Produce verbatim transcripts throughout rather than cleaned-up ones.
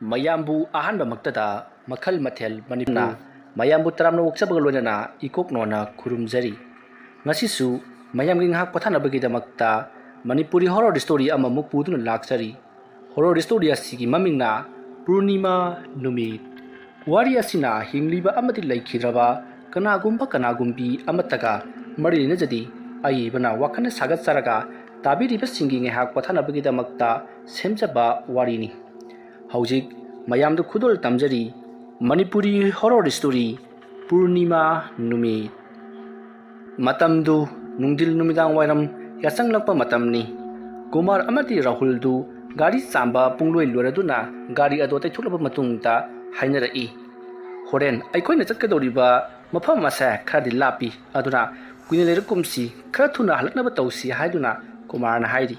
ꯃꯌꯥꯝꯕꯨ ꯑꯍꯥꯟꯕꯃꯛꯇꯗ ꯃꯈꯜ ꯃꯊꯦꯜ ꯃꯅꯤꯄꯨꯔꯅ ꯃꯌꯥꯝꯕꯨ ꯇꯔꯥꯝꯅ ꯑꯣꯛꯆꯕꯒ ꯂꯣꯏꯅꯅ ꯏꯀꯣꯛꯅꯣꯅ ꯈꯨꯔꯨꯝꯖꯔꯤ꯫ ꯉꯁꯤꯁꯨ ꯃꯌꯥꯝꯒꯤ ꯉꯥꯏꯍꯥꯛ ꯄꯣꯊꯥꯅꯕꯒꯤꯗꯃꯛꯇ ꯃꯅꯤꯄꯨꯔꯤ horror story ꯑꯃꯃꯨꯛ ꯄꯨꯗꯨꯅ ꯂꯥꯛꯆꯔꯤ꯫ Horror story ꯑꯁꯤꯒꯤ ꯃꯃꯤꯡꯅ ꯄꯨꯔꯅꯤꯃꯥ ꯅꯨꯃꯤꯠ꯫ ꯋꯥꯔꯤ ꯑꯁꯤꯅ ꯍꯤꯡꯂꯤꯕ ꯑꯃꯗꯤ ꯂꯩꯈꯤꯗ꯭ꯔꯕ ꯀꯅꯥꯒꯨꯝꯕ ꯀꯅꯥꯒꯨꯝꯕꯤ ꯑꯃꯠꯇꯒ ꯃꯔꯤ ꯂꯩꯅꯖꯗꯦ꯫ ꯑꯏꯕꯅ ꯋꯥꯈꯜꯅ ꯁꯥꯒꯠꯆꯔꯒ ꯇꯥꯕꯤꯔꯤꯕꯁꯤꯡꯒꯤ ꯉꯥꯏꯍꯥꯛ ꯄꯣꯊꯥꯅꯕꯒꯤꯗꯃꯛꯇ ꯁꯦꯝꯖꯕ ꯋꯥꯔꯤꯅꯤ꯫ ꯍꯧꯖꯤꯛ ꯃꯌꯥꯝꯗ ꯈꯨꯗꯣꯜ ꯇꯝꯖꯔꯤ ꯃꯅꯤꯄꯨꯔꯤ horror story ꯄꯨꯔꯅꯤꯃꯥ ꯅꯨꯃꯤꯠ꯫ ꯃꯇꯝꯗꯨ ꯅꯨꯡꯊꯤꯜ ꯅꯨꯃꯤꯗꯥꯡ ꯋꯥꯏꯔꯝ ꯌꯥꯆꯪꯂꯛꯄ ꯃꯇꯝꯅꯤ꯫ ꯀꯨꯃꯥꯔ ꯑꯃꯗꯤ ꯔꯥꯍꯨꯜꯗꯨ ꯒꯥꯔꯤ ꯆꯥꯝꯕ ꯄꯨꯡꯂꯣꯏ ꯂꯣꯏꯔꯗꯨꯅ ꯒꯥꯔꯤ ꯑꯗꯣ ꯇꯩꯊꯣꯛꯂꯕ ꯃꯇꯨꯡꯗ ꯍꯥꯏꯅꯔꯛꯏ, "ꯍꯣꯔꯦꯟ ꯑꯩꯈꯣꯏꯅ ꯆꯠꯀꯗꯧꯔꯤꯕ ꯃꯐꯝ ꯑꯁꯦ ꯈꯔꯗꯤ ꯂꯥꯞꯄꯤ, ꯑꯗꯨꯅ ꯀꯨꯏꯅ ꯂꯩꯔꯛꯀꯨꯝꯁꯤ, ꯈꯔ ꯊꯨꯅ ꯍꯜꯂꯛꯅꯕ ꯇꯧꯁꯤ" ꯍꯥꯏꯗꯨꯅ ꯀꯨꯃꯥꯔꯅ ꯍꯥꯏꯔꯤ꯫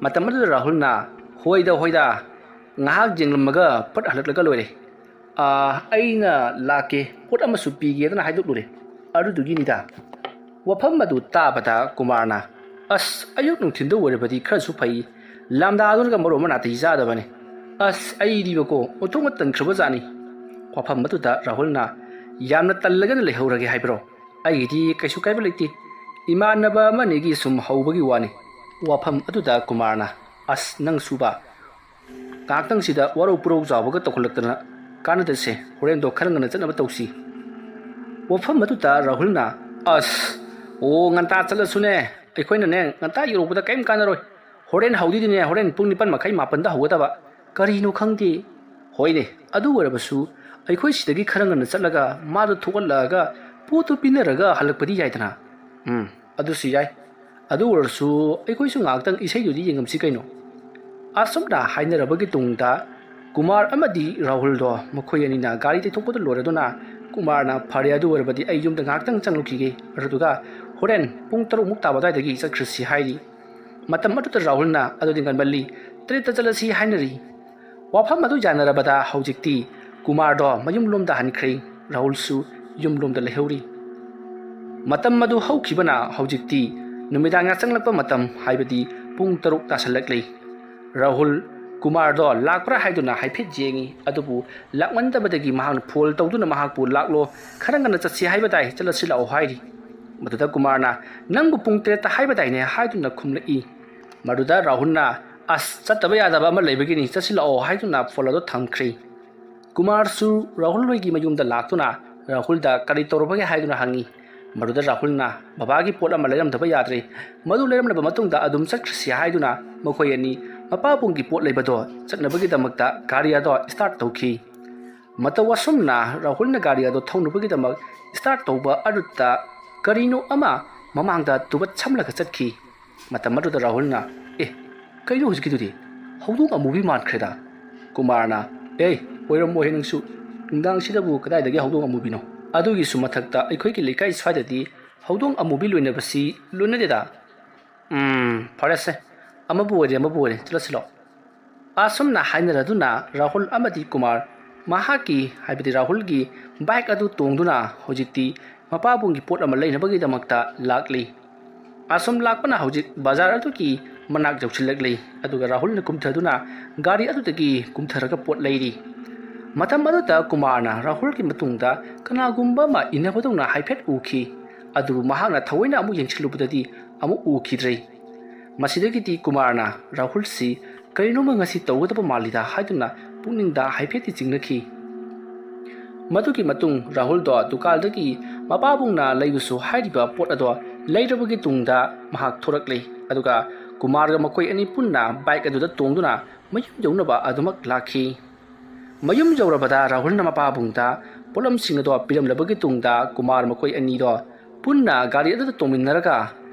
ꯃꯇꯝ ꯑꯗꯨꯗ ꯔꯥꯍꯨꯜꯅ, "ꯍꯣꯏꯗ, ꯍꯣꯏꯗ, ꯉꯥꯏꯍꯥꯛ ꯌꯦꯡꯂꯝꯃꯒ ꯐꯠ ꯍꯜꯂꯛꯂꯒ ꯂꯣꯏꯔꯦ꯫ ꯑꯥ, ꯑꯩꯅ ꯂꯥꯛꯀꯦ, ꯄꯣꯠ ꯑꯃꯁꯨ ꯄꯤꯒꯦꯗꯅ ꯍꯥꯏꯗꯣꯛꯂꯨꯔꯦ, ꯑꯗꯨꯗꯨꯒꯤꯅꯤꯗ"꯫ ꯋꯥꯐꯝ ꯑꯗꯨ ꯇꯥꯕꯗ ꯀꯨꯃꯥꯔꯅ, "ꯑꯁ, ꯑꯌꯨꯛ ꯅꯨꯡꯊꯤꯟꯗ ꯑꯣꯏꯔꯕꯗꯤ ꯈꯔꯁꯨ ꯐꯩ, ꯂꯥꯝꯗꯥꯗꯨꯅꯒ ꯃꯔꯣꯟ ꯑꯃ ꯅꯥꯇꯩ ꯆꯥꯗꯕꯅꯦ꯫ ꯑꯁ, ꯑꯩꯗꯤꯕꯀꯣ ꯑꯣꯟꯊꯣꯛꯅ ꯇꯟꯈ꯭ꯔꯕꯖꯥꯠꯅꯤ"꯫ ꯋꯥꯐꯝ ꯑꯗꯨꯗ ꯔꯥꯍꯨꯜꯅ, "ꯌꯥꯝꯅ ꯇꯜꯂꯒꯅ ꯂꯩꯍꯧꯔꯒꯦ ꯍꯥꯏꯕ꯭ꯔꯣ? ꯑꯩꯒꯤꯗꯤ ꯀꯩꯁꯨ ꯀꯥꯏꯕ ꯂꯩꯇꯦ, ꯏꯃꯥꯟꯅꯕ ꯑꯃꯅꯤꯒꯤ ꯁꯨꯝ ꯍꯧꯕꯒꯤ ꯋꯥꯅꯤ"꯫ ꯋꯥꯐꯝ ꯑꯗꯨꯗ ꯀꯨꯃꯥꯔꯅ, "ꯑꯁ, ꯅꯪꯁꯨꯕ, ꯉꯥꯏꯍꯥꯛꯇꯪꯁꯤꯗ ꯋꯥꯔꯧ ꯄꯨꯔꯧ ꯆꯥꯎꯕꯒ ꯇꯧꯈꯠꯂꯛꯇꯅ ꯀꯥꯟꯅꯗꯁꯦ, ꯍꯣꯔꯦꯟꯗꯣ ꯈꯔ ꯉꯟꯅ ꯆꯠꯅꯕ ꯇꯧꯁꯤ"꯫ ꯋꯥꯐꯝ ꯑꯗꯨꯗ ꯔꯥꯍꯨꯜꯅ, "ꯑꯁ, ꯑꯣ, ꯉꯟꯇꯥ ꯆꯠꯂꯁꯨꯅꯦ, ꯑꯩꯈꯣꯏꯅꯅꯦ ꯉꯟꯇꯥ ꯌꯧꯔꯛꯄꯗ ꯀꯔꯤꯝ ꯀꯥꯟꯅꯔꯣꯏ꯫ ꯍꯣꯔꯦꯟ ꯍꯧꯗꯣꯏꯗꯤꯅꯦ, ꯍꯣꯔꯦꯟ ꯄꯨꯡ ꯅꯤꯄꯥꯟ ꯃꯈꯥꯏ ꯃꯥꯄꯟꯗ ꯍꯧꯒꯗꯕ꯫ ꯀꯔꯤꯅꯣ ꯈꯪꯗꯦ꯫ ꯍꯣꯏꯅꯦ, ꯑꯗꯨ ꯑꯣꯏꯔꯕꯁꯨ ꯑꯩꯈꯣꯏ ꯁꯤꯗꯒꯤ ꯈꯔ ꯉꯟꯅ ꯆꯠꯂꯒ ꯃꯥꯗꯣ ꯊꯣꯛꯍꯜꯂꯛꯑꯒ ꯄꯣꯠꯇꯨ ꯄꯤꯅꯔꯒ ꯍꯜꯂꯛꯄꯗꯤ ꯌꯥꯏꯗꯅ"꯫ "ꯎꯝ, ꯑꯗꯨꯁꯨ ꯌꯥꯏ꯫ ꯑꯗꯨ ꯑꯣꯏꯔꯁꯨ ꯑꯩꯈꯣꯏꯁꯨ ꯉꯥꯏꯍꯥꯛꯇꯪ ꯏꯁꯩꯗꯨꯗꯤ ꯌꯦꯡꯉꯝꯁꯤ ꯀꯩꯅꯣ"꯫ ꯑꯁꯨꯝꯅ ꯍꯥꯏꯅꯔꯕꯒꯤ ꯇꯨꯡꯗ ꯀꯨꯃꯥꯔ ꯑꯃꯗꯤ ꯔꯥꯍꯨꯜꯗꯣ ꯃꯈꯣꯏ ꯑꯅꯤꯅ ꯒꯥꯔꯤ ꯇꯩꯊꯣꯛꯄꯗ ꯂꯣꯏꯔꯗꯨꯅ ꯀꯨꯃꯥꯔꯅ, "ꯐꯔꯦ, ꯑꯗꯨ ꯑꯣꯏꯔꯕꯗꯤ ꯑꯩ ꯌꯨꯝꯗ ꯉꯥꯏꯍꯥꯛꯇꯪ ꯆꯪꯂꯨꯈꯤꯒꯦ, ꯑꯗꯨꯗꯨꯒ ꯍꯣꯔꯦꯟ ꯄꯨꯡ ꯇꯔꯨꯛꯃꯨꯛ ꯇꯥꯕ ꯑꯗꯨꯋꯥꯏꯗꯒꯤ ꯆꯠꯈ꯭ꯔꯁꯤ" ꯍꯥꯏꯔꯤ꯫ ꯃꯇꯝ ꯑꯗꯨꯗ ꯔꯥꯍꯨꯜꯅ, "ꯑꯗꯨꯗꯤ ꯉꯟꯃꯜꯂꯤ, ꯇꯔꯦꯠꯇ ꯆꯠꯂꯁꯤ" ꯍꯥꯏꯅꯔꯤ꯫ ꯋꯥꯐꯝ ꯑꯗꯨ ꯌꯥꯅꯔꯕꯗ ꯍꯧꯖꯤꯛꯇꯤ ꯀꯨꯃꯥꯔꯗꯣ ꯃꯌꯨꯝꯂꯣꯝꯗ ꯍꯟꯈ꯭ꯔꯦ, ꯔꯥꯍꯨꯜꯁꯨ ꯌꯨꯝꯂꯣꯝꯗ ꯂꯩꯍꯧꯔꯤ꯫ ꯃꯇꯝ ꯑꯗꯨ ꯍꯧꯈꯤꯕꯅ ꯍꯧꯖꯤꯛꯇꯤ ꯅꯨꯃꯤꯗꯥꯡ ꯌꯥꯆꯪꯂꯛꯄ ꯃꯇꯝ, ꯍꯥꯏꯕꯗꯤ ꯄꯨꯡ ꯇꯔꯨꯛ ꯇꯥꯁꯜꯂꯛꯂꯤ꯫ ꯔꯥꯍꯨꯜ ꯀꯨꯃꯥꯔꯗꯣ ꯂꯥꯛꯄ꯭ꯔꯥ ꯍꯥꯏꯗꯨꯅ ꯍꯥꯏꯐꯦꯠ ꯌꯦꯡꯉꯤ꯫ ꯑꯗꯨꯕꯨ ꯂꯥꯛꯃꯟꯗꯕꯗꯒꯤ ꯃꯍꯥꯛꯅ ꯐꯣꯟ ꯇꯧꯗꯨꯅ ꯃꯍꯥꯛꯄꯨ "ꯂꯥꯛꯂꯣ, ꯈꯔ ꯉꯟꯅ ꯆꯠꯁꯤ ꯍꯥꯏꯕ ꯇꯥꯏ, ꯆꯠꯂꯁꯤ ꯂꯥꯛꯑꯣ" ꯍꯥꯏꯔꯤ꯫ ꯃꯗꯨꯗ ꯀꯨꯃꯥꯔꯅ "ꯅꯪꯕꯨ ꯄꯨꯡ ꯇꯔꯦꯠꯇ ꯍꯥꯏꯕ ꯇꯥꯏꯅꯦ" ꯍꯥꯏꯗꯨꯅ ꯈꯨꯝꯂꯛꯏ꯫ ꯃꯗꯨꯗ ꯔꯥꯍꯨꯜꯅ "ꯑꯁ, ꯆꯠꯇꯕ ꯌꯥꯗꯕ ꯑꯃ ꯂꯩꯕꯒꯤꯅꯤ, ꯆꯠꯁꯤ ꯂꯥꯛꯑꯣ" ꯍꯥꯏꯗꯨꯅ ꯐꯣꯟ ꯑꯗꯨ ꯊꯝꯈ꯭ꯔꯦ꯫ ꯀꯨꯃꯥꯔꯁꯨ ꯔꯥꯍꯨꯜ ꯍꯣꯏꯒꯤ ꯃꯌꯨꯝꯗ ꯂꯥꯛꯇꯨꯅ ꯔꯥꯍꯨꯜꯗ "ꯀꯔꯤ ꯇꯧꯔꯕꯒꯦ?" ꯍꯥꯏꯗꯨꯅ ꯍꯪꯉꯤ꯫ ꯃꯗꯨꯗ ꯔꯥꯍꯨꯜꯅ "ꯕꯕꯥꯒꯤ ꯄꯣꯠ ꯑꯃ ꯂꯩꯔꯝꯗꯕ ꯌꯥꯗ꯭ꯔꯦ, ꯃꯗꯨ ꯂꯩꯔꯝꯂꯕ ꯃꯇꯨꯡꯗ ꯑꯗꯨꯝ ꯆꯠꯈ꯭ꯔꯁꯤ" ꯍꯥꯏꯗꯨꯅ ꯃꯈꯣꯏ ꯑꯅꯤ ꯃꯄꯥꯕꯨꯡꯒꯤ ꯄꯣꯠ ꯂꯩꯕꯗꯣ ꯆꯠꯅꯕꯒꯤꯗꯃꯛꯇ ꯒꯥꯔꯤ ꯑꯗꯣ ꯁ꯭ꯇꯥꯔꯠ ꯇꯧꯈꯤ꯫ ꯃꯇꯧ ꯑꯁꯨꯝꯅ ꯔꯥꯍꯨꯜꯅ ꯒꯥꯔꯤ ꯑꯗꯣ ꯊꯧꯅꯕꯒꯤꯗꯃꯛ ꯁ꯭ꯇꯥꯔꯠ ꯇꯧꯕ ꯑꯗꯨꯗ ꯀꯔꯤꯅꯣ ꯑꯃ ꯃꯃꯥꯡꯗ ꯇꯨꯕꯠ ꯁꯝꯂꯒ ꯆꯠꯈꯤ꯫ ꯃꯇꯝ ꯑꯗꯨꯗ ꯔꯥꯍꯨꯜꯅ, "ꯑꯦ, ꯀꯩꯅꯣ ꯍꯧꯖꯤꯛꯀꯤꯗꯨꯗꯤ? ꯍꯧꯗꯣꯡ ꯑꯃꯨꯕꯤ ꯃꯥꯟꯈ꯭ꯔꯦꯗ!" ꯀꯨꯃꯥꯔꯅ, "ꯑꯦ, ꯑꯣꯏꯔꯝꯃꯣꯏꯍꯦ ꯅꯪꯁꯨ꯫ ꯅꯨꯡꯗꯥꯡꯁꯤꯗꯕꯨ ꯀꯗꯥꯏꯗꯒꯤ ꯍꯧꯗꯣꯡ ꯑꯃꯨꯕꯤꯅꯣ? ꯑꯗꯨꯒꯤꯁꯨ ꯃꯊꯛꯇ ꯑꯩꯈꯣꯏꯒꯤ ꯂꯩꯀꯥꯏ ꯁ꯭ꯋꯥꯏꯗꯗꯤ ꯍꯧꯗꯣꯡ ꯑꯃꯨꯕꯤ ꯂꯣꯏꯅꯕꯁꯤ ꯂꯣꯏꯅꯗꯦꯗ꯫ ꯎꯝ, ꯐꯔꯦꯁꯦ꯫ ꯑꯃꯕꯨ ꯑꯣꯏꯔꯦ, ꯑꯃꯕꯨ ꯑꯣꯏꯔꯦ, ꯆꯠꯂꯁꯤꯂꯣ꯫" ꯑꯁꯨꯝꯅ ꯍꯥꯏꯅꯔꯗꯨꯅ ꯔꯥꯍꯨꯜ ꯑꯃꯗꯤ ꯀꯨꯃꯥꯔ ꯃꯍꯥꯛꯀꯤ, ꯍꯥꯏꯕꯗꯤ ꯔꯥꯍꯨꯜꯒꯤ ꯕꯥꯏꯛ ꯑꯗꯨ ꯇꯣꯡꯗꯨꯅ ꯍꯧꯖꯤꯛꯇꯤ ꯃꯄꯥꯕꯨꯡꯒꯤ ꯄꯣꯠ ꯑꯃ ꯂꯩꯅꯕꯒꯤꯗꯃꯛꯇ ꯂꯥꯛꯂꯤ꯫ ꯑꯁꯨꯝ ꯂꯥꯛꯄꯅ ꯍꯧꯖꯤꯛ ꯕꯖꯥꯔ ꯑꯗꯨꯒꯤ ꯃꯅꯥꯛ ꯌꯧꯁꯤꯜꯂꯛꯂꯤ꯫ ꯑꯗꯨꯒ ꯔꯥꯍꯨꯜꯅ ꯀꯨꯝꯊꯗꯨꯅ ꯒꯥꯔꯤ ꯑꯗꯨꯗꯒꯤ ꯀꯨꯝꯊꯔꯒ ꯄꯣꯠ ꯂꯩꯔꯤ꯫ ꯃꯇꯝ ꯑꯗꯨꯗ ꯀꯨꯃꯥꯔꯅ ꯔꯥꯍꯨꯜꯒꯤ ꯃꯇꯨꯡꯗ ꯀꯅꯥꯒꯨꯝꯕ ꯑꯃ ꯏꯟꯅꯕꯗꯧꯅ ꯍꯥꯏꯐꯦꯠ ꯎꯈꯤ꯫ ꯑꯗꯨꯕꯨ ꯃꯍꯥꯛꯅ ꯊꯑꯣꯏꯅ ꯑꯃꯨꯛ ꯌꯦꯡꯁꯤꯜꯂꯨꯕꯗꯗꯤ ꯑꯃꯨꯛ ꯎꯈꯤꯗ꯭ꯔꯦ꯫ ꯃꯁꯤꯗꯒꯤꯗꯤ ꯀꯨꯃꯥꯔꯅ ꯔꯥꯍꯨꯜꯁꯤ "ꯀꯔꯤꯅꯣꯃ ꯉꯁꯤ ꯇꯧꯒꯗꯕ ꯃꯥꯜꯂꯤꯗ" ꯍꯥꯏꯗꯨꯅ ꯄꯨꯛꯅꯤꯡꯗ ꯍꯥꯏꯐꯦꯠꯇꯤ ꯆꯤꯡꯅꯈꯤ꯫ ꯃꯗꯨꯒꯤ ꯃꯇꯨꯡ ꯔꯥꯍꯨꯜꯗꯣ ꯗꯨꯀꯥꯟꯗꯒꯤ ꯃꯄꯥꯕꯨꯡꯅ ꯂꯩꯔꯨꯁꯨ ꯍꯥꯏꯔꯤꯕ ꯄꯣꯠ ꯑꯗꯣ ꯂꯩꯔꯕꯒꯤ ꯇꯨꯡꯗ ꯃꯍꯥꯛ ꯊꯣꯔꯛꯂꯦ꯫ ꯑꯗꯨꯒ ꯀꯨꯃꯥꯔꯒ ꯃꯈꯣꯏ ꯑꯅꯤ ꯄꯨꯟꯅ ꯕꯥꯏꯛ ꯑꯗꯨꯗ ꯇꯣꯡꯗꯨꯅ ꯃꯌꯨꯝ ꯌꯧꯅꯕ ꯑꯗꯨꯃꯛ ꯂꯥꯛꯈꯤ꯫ ꯃꯌꯨꯝ ꯌꯧꯔꯕꯗ ꯔꯥꯍꯨꯜꯅ ꯃꯄꯥꯕꯨꯡꯗ ꯄꯣꯠꯂꯝꯁꯤꯡ ꯑꯗꯣ ꯄꯤꯔꯝꯂꯕꯒꯤ ꯇꯨꯡꯗ ꯀꯨꯃꯥꯔ ꯃꯈꯣꯏ ꯑꯅꯤꯗꯣ ꯄꯨꯟꯅ ꯒꯥꯔꯤ ꯑꯗꯨꯗ ꯇꯣꯡꯃꯤꯟꯅꯔꯒ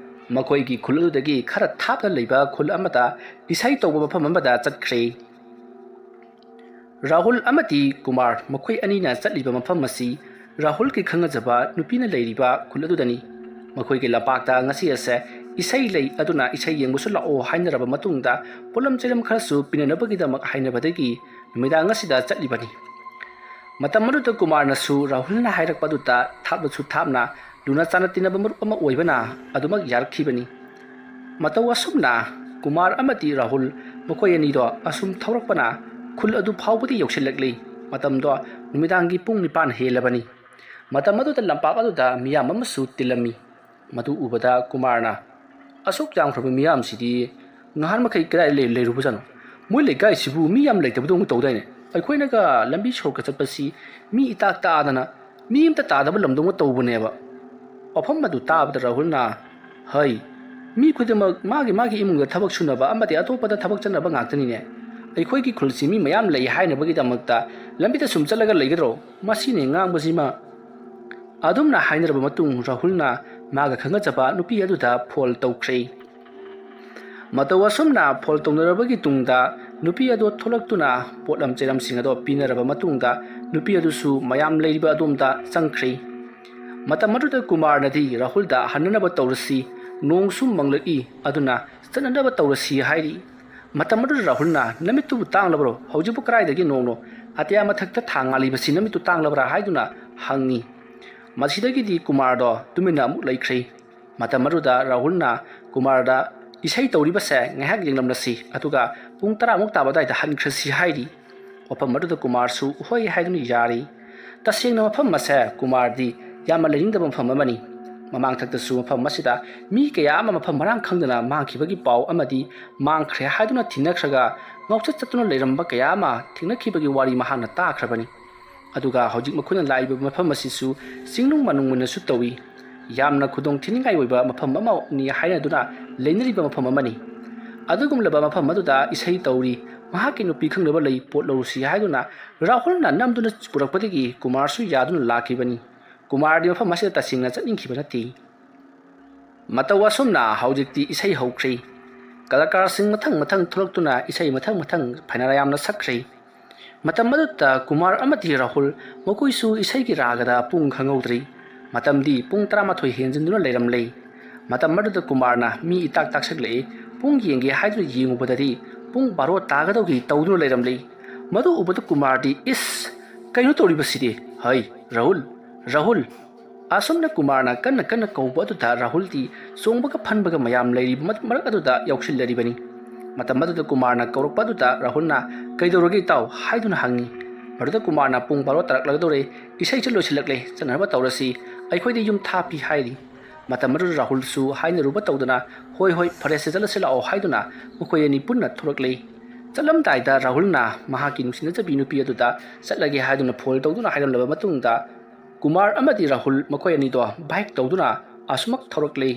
ꯃꯈꯣꯏꯒꯤ ꯈꯨꯜ ꯑꯗꯨꯗꯒꯤ ꯈꯔ ꯊꯥꯞꯅ ꯂꯩꯕ ꯈꯨꯜ ꯑꯃꯗ ꯏꯁꯩ ꯇꯧꯕ ꯃꯐꯝ ꯑꯃꯗ ꯆꯠꯈ꯭ꯔꯦ꯫ ꯔꯥꯍꯨꯜ ꯑꯃꯗꯤ ꯀꯨꯃꯥꯔ ꯃꯈꯣꯏ ꯑꯅꯤꯅ ꯆꯠꯂꯤꯕ ꯃꯐꯝ ꯑꯁꯤ ꯔꯥꯍꯨꯜꯒꯤ ꯈꯪꯅꯖꯕ ꯅꯨꯄꯤꯅ ꯂꯩꯔꯤꯕ ꯈꯨꯜ ꯑꯗꯨꯗꯅꯤ꯫ ꯃꯈꯣꯏꯒꯤ ꯂꯝꯄꯥꯛꯇ ꯉꯁꯤ ꯑꯁꯦ ꯏꯁꯩ ꯂꯩ, ꯑꯗꯨꯅ ꯏꯁꯩ ꯌꯦꯡꯕꯁꯨ ꯂꯥꯛꯑꯣ ꯍꯥꯏꯅꯔꯕ ꯃꯇꯨꯡꯗ ꯄꯣꯠꯂꯝ ꯆꯩꯂꯝ ꯈꯔꯁꯨ ꯄꯤꯅꯅꯕꯒꯤꯗꯃꯛ ꯍꯥꯏꯅꯕꯗꯒꯤ ꯅꯨꯃꯤꯗꯥꯡ ꯑꯁꯤꯗ ꯆꯠꯂꯤꯕꯅꯤ꯫ ꯃꯇꯝ ꯑꯗꯨꯗ ꯀꯨꯃꯥꯔꯅꯁꯨ ꯔꯥꯍꯨꯜꯅ ꯍꯥꯏꯔꯛꯄ ꯑꯗꯨꯗ ꯊꯥꯞꯂꯁꯨ ꯊꯥꯞꯅ ꯂꯨꯅ ꯆꯥꯟꯅ ꯇꯤꯟꯅꯕ ꯃꯔꯨꯞ ꯑꯃ ꯑꯣꯏꯕꯅ ꯑꯗꯨꯃꯛ ꯌꯥꯔꯛꯈꯤꯕꯅꯤ꯫ ꯃꯇꯧ ꯑꯁꯨꯝꯅ ꯀꯨꯃꯥꯔ ꯑꯃꯗꯤ ꯔꯥꯍꯨꯜ ꯃꯈꯣꯏ ꯑꯅꯤꯗꯣ ꯑꯁꯨꯝ ꯊꯧꯔꯛꯄꯅ ꯈꯨꯜ ꯑꯗꯨ ꯐꯥꯎꯕꯗꯤ ꯌꯧꯁꯤꯜꯂꯛꯂꯤ꯫ ꯃꯇꯝꯗꯣ ꯅꯨꯃꯤꯗꯥꯡꯒꯤ ꯄꯨꯡ ꯅꯤꯄꯥꯟ ꯍꯦꯜꯂꯕꯅꯤ꯫ ꯃꯇꯝ ꯑꯗꯨꯗ ꯂꯝꯄꯥꯛ ꯑꯗꯨꯗ ꯃꯤꯌꯥꯝ ꯑꯃꯁꯨ ꯇꯤꯜꯂꯝꯃꯤ꯫ ꯃꯗꯨ ꯎꯕꯗ ꯀꯨꯃꯥꯔꯅ, "ꯑꯁꯨꯛ ꯌꯥꯝꯈ꯭ꯔꯕ ꯃꯤꯌꯥꯝꯁꯤꯗꯤ ꯉꯍꯥꯟ ꯃꯈꯩ ꯀꯗꯥꯏ ꯂꯩ-, ꯂꯩꯔꯨꯕꯖꯥꯠꯅꯣ? ꯃꯣꯏ ꯂꯩꯀꯥꯏꯁꯤꯕꯨ ꯃꯤ ꯌꯥꯝ ꯂꯩꯇꯕꯗꯧꯅ ꯇꯧꯗꯥꯏꯅꯦ? ꯑꯩꯈꯣꯏꯅꯒ ꯂꯝꯕꯤ ꯁꯣꯔꯣꯛꯇ ꯆꯠꯄꯁꯤ ꯃꯤ ꯏꯇꯥꯛ ꯇꯥꯗꯅ ꯃꯤ ꯑꯃꯇ ꯇꯥꯗꯕ ꯂꯝꯗꯧꯅ ꯇꯧꯕꯅꯦꯕ"꯫ ꯋꯥꯐꯝ ꯑꯗꯨ ꯇꯥꯕꯗ ꯔꯥꯍꯨꯜꯅ, "ꯍꯩ, ꯃꯤ ꯈꯨꯗꯤꯡꯃꯛ ꯃꯥꯒꯤ ꯃꯥꯒꯤ ꯏꯃꯨꯡꯗ ꯊꯕꯛ ꯁꯨꯅꯕ ꯑꯃꯗꯤ ꯑꯇꯣꯞꯄꯗ ꯊꯕꯛ ꯆꯠꯅꯕ ꯉꯥꯛꯇꯅꯤꯅꯦ꯫ ꯑꯩꯈꯣꯏꯒꯤ ꯈꯨꯜꯁꯤ ꯃꯤ ꯃꯌꯥꯝ ꯂꯩ ꯍꯥꯏꯅꯕꯒꯤꯗꯃꯛꯇ ꯂꯝꯕꯤꯗ ꯁꯨꯝ ꯆꯠꯂꯒ ꯂꯩꯒꯗ꯭ꯔꯣ? ꯃꯁꯤꯅꯦ ꯉꯥꯡꯕꯁꯤꯃ"꯫ ꯑꯗꯨꯝꯅ ꯍꯥꯏꯅꯔꯕ ꯃꯇꯨꯡ ꯔꯥꯍꯨꯜꯅ ꯃꯥꯒ ꯈꯪꯅꯖꯕ ꯅꯨꯄꯤ ꯑꯗꯨꯗ ꯐꯣꯟ ꯇꯧꯈ꯭ꯔꯦ꯫ ꯃꯇꯧ ꯑꯁꯨꯝꯅ ꯐꯣꯟ ꯇꯧꯅꯔꯕꯒꯤ ꯇꯨꯡꯗ ꯅꯨꯄꯤ ꯑꯗꯣ ꯊꯣꯛꯂꯛꯇꯨꯅ ꯄꯣꯠꯂꯝ ꯆꯩꯔꯝꯁꯤꯡ ꯑꯗꯣ ꯄꯤꯅꯔꯕ ꯃꯇꯨꯡꯗ ꯅꯨꯄꯤ ꯑꯗꯨꯁꯨ ꯃꯌꯥꯝ ꯂꯩꯔꯤꯕ ꯑꯗꯣꯝꯗ ꯆꯪꯈ꯭ꯔꯦ꯫ ꯃꯇꯝ ꯑꯗꯨꯗ ꯀꯨꯃꯥꯔꯅꯗꯤ ꯔꯥꯍꯨꯜꯗ ꯍꯟꯅꯅꯕ ꯇꯧꯔꯁꯤ, ꯅꯣꯡꯁꯨ ꯃꯪꯂꯛꯏ, ꯑꯗꯨꯅ ꯆꯠꯅꯅꯕ ꯇꯧꯔꯁꯤ ꯍꯥꯏꯔꯤ꯫ ꯃꯇꯝ ꯑꯗꯨꯗ ꯔꯥꯍꯨꯜꯅ, "ꯅꯃꯤꯠꯇꯨꯕꯨ ꯇꯥꯡꯂꯕ꯭ꯔꯣ? ꯍꯧꯖꯤꯛꯄꯨ ꯀꯗꯥꯏꯗꯒꯤ ꯅꯣꯡꯅꯣ? ꯑꯇꯤꯌꯥ ꯃꯊꯛꯇ ꯊꯥ ꯉꯥꯜꯂꯤꯕꯁꯤ ꯅꯃꯤꯠꯇꯨ ꯇꯥꯡꯂꯕ꯭ꯔꯥ?" ꯍꯥꯏꯗꯨꯅ ꯍꯪꯉꯤ꯫ ꯃꯁꯤꯗꯒꯤꯗꯤ ꯀꯨꯃꯥꯔꯗꯣ ꯇꯨꯃꯤꯟꯅ ꯑꯃꯨꯛ ꯂꯩꯈ꯭ꯔꯦ꯫ ꯃꯇꯝ ꯑꯗꯨꯗ ꯔꯥꯍꯨꯜꯅ ꯀꯨꯃꯥꯔꯗ, "ꯏꯁꯩ ꯇꯧꯔꯤꯕꯁꯦ ꯉꯥꯏꯍꯥꯛ ꯌꯦꯡꯂꯝꯂꯁꯤ, ꯑꯗꯨꯒ ꯄꯨꯡ ꯇꯔꯥꯃꯨꯛ ꯇꯥꯕ ꯑꯗꯨꯋꯥꯏꯗ ꯍꯟꯈ꯭ꯔꯁꯤ" ꯍꯥꯏꯔꯤ꯫ ꯋꯥꯐꯝ ꯑꯗꯨꯗ ꯀꯨꯃꯥꯔꯁꯨ ꯍꯣꯏ ꯍꯥꯏꯗꯨꯅ ꯌꯥꯔꯤ꯫ ꯇꯁꯦꯡꯅ ꯃꯐꯝ ꯑꯁꯦ ꯀꯨꯃꯥꯔꯗꯤ ꯌꯥꯝꯅ ꯂꯩꯅꯤꯡꯗꯕ ꯃꯐꯝ ꯑꯃꯅꯤ꯫ ꯃꯃꯥꯡꯊꯛꯇꯁꯨ ꯃꯐꯝ ꯑꯁꯤꯗ ꯃꯤ ꯀꯌꯥ ꯑꯃ ꯃꯐꯝ ꯃꯔꯥꯡ ꯈꯪꯗꯅ ꯃꯥꯡꯈꯤꯕꯒꯤ ꯄꯥꯎ ꯑꯃꯗꯤ ꯃꯥꯡꯈ꯭ꯔꯦ ꯍꯥꯏꯗꯨꯅ ꯊꯤꯅꯈ꯭ꯔꯒ ꯉꯥꯎꯆꯠ ꯆꯠꯇꯨꯅ ꯂꯩꯔꯝꯕ ꯀꯌꯥ ꯑꯃ ꯊꯦꯡꯅꯈꯤꯕꯒꯤ ꯋꯥꯔꯤ ꯃꯍꯥꯛꯅ ꯇꯥꯈ꯭ꯔꯕꯅꯤ꯫ ꯑꯗꯨꯒ ꯍꯧꯖꯤꯛ ꯃꯈꯣꯏꯅ ꯂꯥꯛꯏꯕ ꯃꯐꯝ ꯑꯁꯤꯁꯨ ꯆꯤꯡꯅꯨꯡ ꯃꯥꯅꯨꯡ ꯑꯣꯏꯅꯁꯨ ꯇꯧꯏ꯫ ꯌꯥꯝꯅ ꯈꯨꯗꯣꯡ ꯊꯤꯅꯤꯡꯉꯥꯏ ꯑꯣꯏꯕ ꯃꯐꯝ ꯑꯃꯅꯤ ꯍꯥꯏꯅꯗꯨꯅ ꯂꯩꯅꯔꯤꯕ ꯃꯐꯝ ꯑꯃꯅꯤ꯫ ꯑꯗꯨꯒꯨꯝꯂꯕ ꯃꯐꯝ ꯑꯗꯨꯗ ꯏꯁꯩ ꯇꯧꯔꯤ, ꯃꯍꯥꯛꯀꯤ ꯅꯨꯄꯤ ꯈꯪꯅꯕ ꯂꯩ, ꯄꯣꯠ ꯂꯧꯔꯨꯁꯤ ꯍꯥꯏꯗꯨꯅ ꯔꯥꯍꯨꯜꯅ ꯅꯝꯗꯨꯅ ꯄꯨꯔꯛꯄꯗꯒꯤ ꯀꯨꯃꯥꯔꯁꯨ ꯌꯥꯗꯨꯅ ꯂꯥꯛꯈꯤꯕꯅꯤ꯫ ꯀꯨꯃꯥꯔꯗꯤ ꯃꯐꯝ ꯑꯁꯤꯗ ꯇꯁꯦꯡꯅ ꯆꯠꯅꯤꯡꯈꯤꯕ ꯅꯠꯇꯦ꯫ ꯃꯇꯧ ꯑꯁꯨꯝꯅ ꯍꯧꯖꯤꯛꯇꯤ ꯏꯁꯩ ꯍꯧꯈ꯭ꯔꯦ꯫ ꯀꯂꯥꯀꯥꯔꯁꯤꯡ ꯃꯊꯪ ꯃꯊꯪ ꯊꯣꯛꯂꯛꯇꯨꯅ ꯏꯁꯩ ꯃꯊꯪ ꯃꯊꯪ ꯐꯅ ꯌꯥꯝꯅ ꯁꯛꯈ꯭ꯔꯦ꯫ ꯃꯇꯝ ꯑꯗꯨꯗ ꯀꯨꯃꯥꯔ ꯑꯃꯗꯤ ꯔꯥꯍꯨꯜ ꯃꯈꯣꯏꯁꯨ ꯏꯁꯩꯒꯤ ꯔꯥꯒꯗ ꯄꯨꯡ ꯈꯪꯍꯧꯗ꯭ꯔꯤ꯫ ꯃꯇꯝꯗꯤ ꯄꯨꯡ ꯇꯔꯥꯃꯥꯊꯣꯏ ꯍꯦꯟꯖꯤꯟꯗꯨꯅ ꯂꯩꯔꯝꯂꯦ꯫ ꯃꯇꯝ ꯑꯗꯨꯗ ꯀꯨꯃꯥꯔꯅ ꯃꯤ ꯏꯇꯥꯛ ꯇꯥꯛꯁꯛꯂꯛꯏ꯫ ꯄꯨꯡ ꯌꯦꯡꯒꯦ ꯍꯥꯏꯗꯨꯅ ꯌꯦꯡꯉꯨꯕꯗꯗꯤ ꯄꯨꯡ ꯕꯥꯔꯣ ꯇꯥꯒꯗꯧꯒꯤ ꯇꯧꯗꯨꯅ ꯂꯩꯔꯝꯂꯦ꯫ ꯃꯗꯨ ꯎꯕꯗ ꯀꯨꯃꯥꯔꯗꯤ, "ꯏꯁ, ꯀꯩꯅꯣ ꯇꯧꯔꯤꯕꯁꯤꯗꯤ? ꯍꯩ, ꯔꯥꯍꯨꯜ, ꯔꯥꯍꯨꯜ!" ꯑꯁꯨꯝꯅ ꯀꯨꯃꯥꯔꯅ ꯀꯟꯅ ꯀꯟꯅ ꯀꯧꯕ ꯑꯗꯨꯗ ꯔꯥꯍꯨꯜꯗꯤ ꯆꯣꯡꯕꯒ ꯐꯟꯕꯒ ꯃꯌꯥꯝ ꯂꯩꯔꯤꯕ ꯃꯔꯛ ꯑꯗꯨꯗ ꯌꯥꯎꯁꯤꯜꯂꯔꯤꯕꯅꯤ꯫ ꯃꯇꯝ ꯑꯗꯨꯗ ꯀꯨꯃꯥꯔꯅ ꯀꯧꯔꯛꯄ ꯑꯗꯨꯗ ꯔꯥꯍꯨꯜꯅ "ꯀꯩꯗꯧꯔꯒꯦ ꯏꯇꯥꯎ?" ꯍꯥꯏꯗꯨꯅ ꯍꯪꯉꯤ꯫ ꯃꯗꯨꯗ ꯀꯨꯃꯥꯔꯅ "ꯄꯨꯡ ꯕꯥꯔꯣ ꯇꯥꯔꯛꯂꯒꯗꯧꯔꯦ, ꯏꯁꯩꯁꯨ ꯂꯣꯏꯁꯤꯜꯂꯛꯂꯦ, ꯆꯠꯅꯅꯕ ꯇꯧꯔꯁꯤ, ꯑꯩꯈꯣꯏꯗꯤ ꯌꯨꯝ ꯊꯥꯞꯄꯤ" ꯍꯥꯏꯔꯤ꯫ ꯃꯇꯝ ꯑꯗꯨꯗ ꯔꯥꯍꯨꯜꯁꯨ ꯍꯥꯏꯅꯔꯨꯕ ꯇꯧꯗꯅ "ꯍꯣꯏ ꯍꯣꯏ, ꯐꯔꯦꯁꯦ, ꯆꯠꯂꯁꯤ ꯂꯥꯛꯑꯣ" ꯍꯥꯏꯗꯨꯅ ꯃꯈꯣꯏ ꯑꯅꯤ ꯄꯨꯟꯅ ꯊꯣꯛꯂꯛꯂꯤ꯫ ꯆꯠꯂꯝꯗꯥꯏꯗ ꯔꯥꯍꯨꯜꯅ ꯃꯍꯥꯛꯀꯤ ꯅꯨꯡꯁꯤꯅꯖꯕꯤ ꯅꯨꯄꯤ ꯑꯗꯨꯗ "ꯆꯠꯂꯒꯦ" ꯍꯥꯏꯗꯨꯅ ꯐꯣꯟ ꯇꯧꯗꯨꯅ ꯍꯥꯏꯔꯝꯂꯕ ꯃꯇꯨꯡꯗ ꯀꯨꯃꯥꯔ ꯑꯃꯗꯤ ꯔꯥꯍꯨꯜ ꯃꯈꯣꯏ ꯑꯅꯤꯗꯣ ꯕꯥꯏꯛ ꯇꯧꯗꯨꯅ ꯑꯁꯨꯃꯛ ꯊꯧꯔꯛꯂꯤ꯫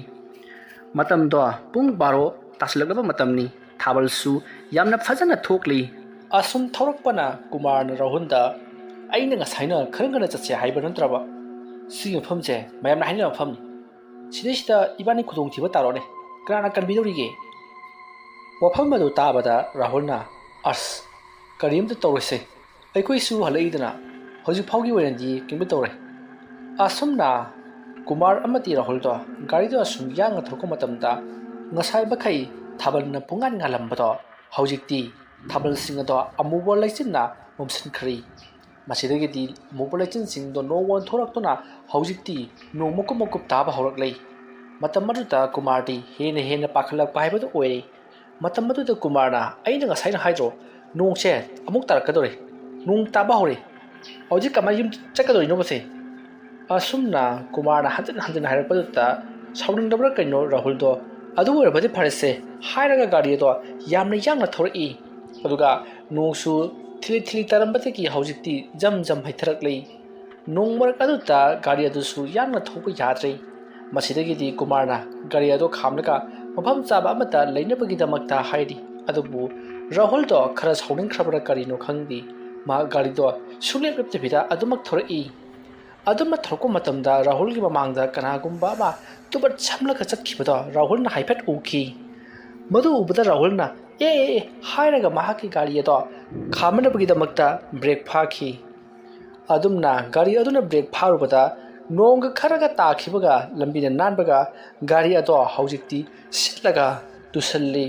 ꯃꯇꯝꯗꯣ ꯄꯨꯡ ꯕꯥꯔꯣ ꯇꯥꯁꯤꯜꯂꯛꯂꯕ ꯃꯇꯝꯅꯤ꯫ ꯊꯥꯕꯜꯁꯨ ꯌꯥꯝꯅ ꯐꯖꯅ ꯊꯣꯛꯂꯤ꯫ ꯑꯁꯨꯝ ꯊꯧꯔꯛꯄꯅ ꯀꯨꯃꯥꯔꯅ ꯔꯥꯍꯨꯜꯗ "ꯑꯩꯅ ꯉꯁꯥꯏꯅ ꯈꯔ ꯉꯟꯅ ꯆꯠꯁꯦ ꯍꯥꯏꯕ ꯅꯠꯇ꯭ꯔꯕ? ꯁꯤꯒꯤ ꯃꯐꯝꯁꯦ ꯃꯌꯥꯝꯅ ꯍꯥꯏꯅꯕ ꯃꯐꯝꯅꯤ꯫ ꯁꯤꯗꯩꯁꯤꯗ ꯏꯕꯥꯅꯤ ꯈꯨꯗꯣꯡꯊꯤꯕ ꯇꯥꯔꯣꯅꯦ꯫ ꯀꯅꯥꯅ ꯀꯟꯕꯤꯗꯧꯔꯤꯒꯦ?" ꯋꯥꯐꯝ ꯑꯗꯨ ꯇꯥꯕꯗ ꯔꯥꯍꯨꯜꯅ "ꯑꯁ, ꯀꯔꯤꯝꯇ ꯇꯧꯔꯣꯏꯁꯦ꯫ ꯑꯩꯈꯣꯏꯁꯨ ꯍꯜꯂꯛꯏꯗꯅ, ꯍꯧꯖꯤꯛ ꯐꯥꯎꯒꯤ ꯑꯣꯏꯅꯗꯤ ꯀꯔꯤꯝꯇ ꯇꯧꯔꯣꯏ"꯫ ꯑꯁꯨꯝꯅ ꯀꯨꯃꯥꯔ ꯑꯃꯗꯤ ꯔꯥꯍꯨꯜꯗꯣ ꯒꯥꯔꯤꯗꯣ ꯑꯁꯨꯝ ꯌꯥꯡꯅ ꯊꯧꯔꯛꯄ ꯃꯇꯝꯗ, ꯉꯁꯥꯏ ꯃꯈꯩ ꯊꯥꯕꯜꯅ ꯄꯨꯡꯉꯥꯟ ꯉꯥꯜꯂꯝꯕꯗꯣ ꯍꯧꯖꯤꯛꯇꯤ ꯊꯥꯕꯜꯁꯤꯡ ꯑꯗꯣ ꯑꯃꯨꯕ ꯂꯩꯆꯤꯟꯅ ꯃꯝꯁꯤꯟꯈ꯭ꯔꯦ꯫ ꯃꯁꯤꯗꯒꯤꯗꯤ ꯑꯃꯨꯕ ꯂꯩꯆꯤꯟꯁꯤꯡꯗꯣ ꯅꯣꯡ ꯑꯣꯟꯊꯣꯔꯛꯇꯨꯅ ꯍꯧꯖꯤꯛꯇꯤ ꯅꯣꯡ ꯃꯀꯨꯞ ꯃꯀꯨꯞ ꯇꯥꯕ ꯍꯧꯔꯛꯂꯦ꯫ ꯃꯇꯝ ꯑꯗꯨꯗ ꯀꯨꯃꯥꯔꯗꯤ ꯍꯦꯟꯅ ꯍꯦꯟꯅ ꯄꯥꯈꯠꯂꯛꯄ ꯍꯥꯏꯕꯗꯨ ꯑꯣꯏꯔꯦ꯫ ꯃꯇꯝ ꯑꯗꯨꯗ ꯀꯨꯃꯥꯔꯅ, "ꯑꯩꯅ ꯉꯁꯥꯏꯅ ꯍꯥꯏꯗ꯭ꯔꯣ, ꯅꯣꯡꯁꯦ ꯑꯃꯨꯛ ꯇꯥꯔꯛꯀꯗꯧꯔꯦ, ꯅꯣꯡ ꯇꯥꯕ ꯍꯧꯔꯦ, ꯍꯧꯖꯤꯛ ꯀꯃꯥꯏꯅ ꯌꯨꯝ ꯆꯠꯀꯗꯧꯔꯤꯅꯣꯕꯁꯦ?" ꯑꯁꯨꯝꯅ ꯀꯨꯃꯥꯔꯅ ꯍꯟꯖꯤꯟ ꯍꯟꯖꯤꯟ ꯍꯥꯏꯔꯛꯄꯗꯨꯗ ꯁꯥꯎꯅꯤꯡꯗꯕ꯭ꯔꯥ ꯀꯩꯅꯣ ꯔꯥꯍꯨꯜꯗꯣ, "ꯑꯗꯨ ꯑꯣꯏꯔꯕꯗꯤ ꯐꯔꯦꯁꯦ" ꯍꯥꯏꯔꯒ ꯒꯥꯔꯤ ꯑꯗꯣ ꯌꯥꯝꯅ ꯌꯥꯡꯅ ꯊꯧꯔꯛꯏ꯫ ꯑꯗꯨꯒ ꯅꯣꯡꯁꯨ ꯊꯤꯂꯤ ꯊꯤꯂꯤ ꯇꯥꯔꯝꯕꯗꯒꯤ ꯍꯧꯖꯤꯛꯇꯤ ꯖꯝ ꯖꯝ ꯍꯩꯊꯔꯛꯂꯤ꯫ ꯅꯣꯡ ꯃꯔꯛ ꯑꯗꯨꯗ ꯒꯥꯔꯤ ꯑꯗꯨꯁꯨ ꯌꯥꯡꯅ ꯊꯧꯕ ꯌꯥꯗ꯭ꯔꯦ꯫ ꯃꯁꯤꯗꯒꯤꯗꯤ ꯀꯨꯃꯥꯔꯅ ꯒꯥꯔꯤ ꯑꯗꯨ ꯈꯥꯝꯂꯒ ꯃꯐꯝ ꯆꯥꯕ ꯑꯃꯗ ꯂꯩꯅꯕꯒꯤꯗꯃꯛꯇ ꯍꯥꯏꯔꯤ꯫ ꯑꯗꯨꯕꯨ ꯔꯥꯍꯨꯜꯗꯣ ꯈꯔ ꯁꯥꯎꯅꯤꯡꯈ꯭ꯔꯕ꯭ꯔꯥ ꯀꯔꯤꯅꯣ ꯈꯪꯗꯦ, ꯃꯍꯥꯛ ꯒꯥꯔꯤꯗꯣ ꯁꯨꯡꯂꯦꯞ ꯂꯦꯞꯇꯕꯤꯗ ꯑꯗꯨꯃꯛ ꯊꯧꯔꯛꯏ꯫ ꯑꯗꯨꯝꯅ ꯊꯧꯔꯛꯄ ꯃꯇꯝꯗ ꯔꯥꯍꯨꯜꯒꯤ ꯃꯃꯥꯡꯗ ꯀꯅꯥꯒꯨꯝꯕ ꯑꯃ ꯇꯨꯕꯠ ꯁꯝꯂꯒ ꯆꯠꯈꯤꯕꯗꯣ ꯔꯥꯍꯨꯜꯅ ꯍꯥꯏꯐꯦꯠ ꯎꯈꯤ꯫ ꯃꯗꯨ ꯎꯕꯗ ꯔꯥꯍꯨꯜꯅ "ꯑꯦ, ꯑꯦ, ꯑꯦ" ꯍꯥꯏꯔꯒ ꯃꯍꯥꯛꯀꯤ ꯒꯥꯔꯤ ꯑꯗꯣ ꯈꯥꯝꯅꯕꯒꯤꯗꯃꯛꯇ ꯕ꯭ꯔꯦꯛ ꯐꯥꯈꯤ꯫ ꯑꯗꯨꯝꯅ ꯒꯥꯔꯤ ꯑꯗꯨꯅ ꯕ꯭ꯔꯦꯛ ꯐꯥꯔꯨꯕꯗ ꯅꯣꯡꯒ ꯈꯔꯒ ꯇꯥꯈꯤꯕꯒ ꯂꯝꯕꯤꯅ ꯅꯥꯟꯕꯒ ꯒꯥꯔꯤ ꯑꯗꯣ ꯍꯧꯖꯤꯛꯇꯤ ꯁꯤꯠꯂꯒ ꯇꯨꯁꯜꯂꯤ꯫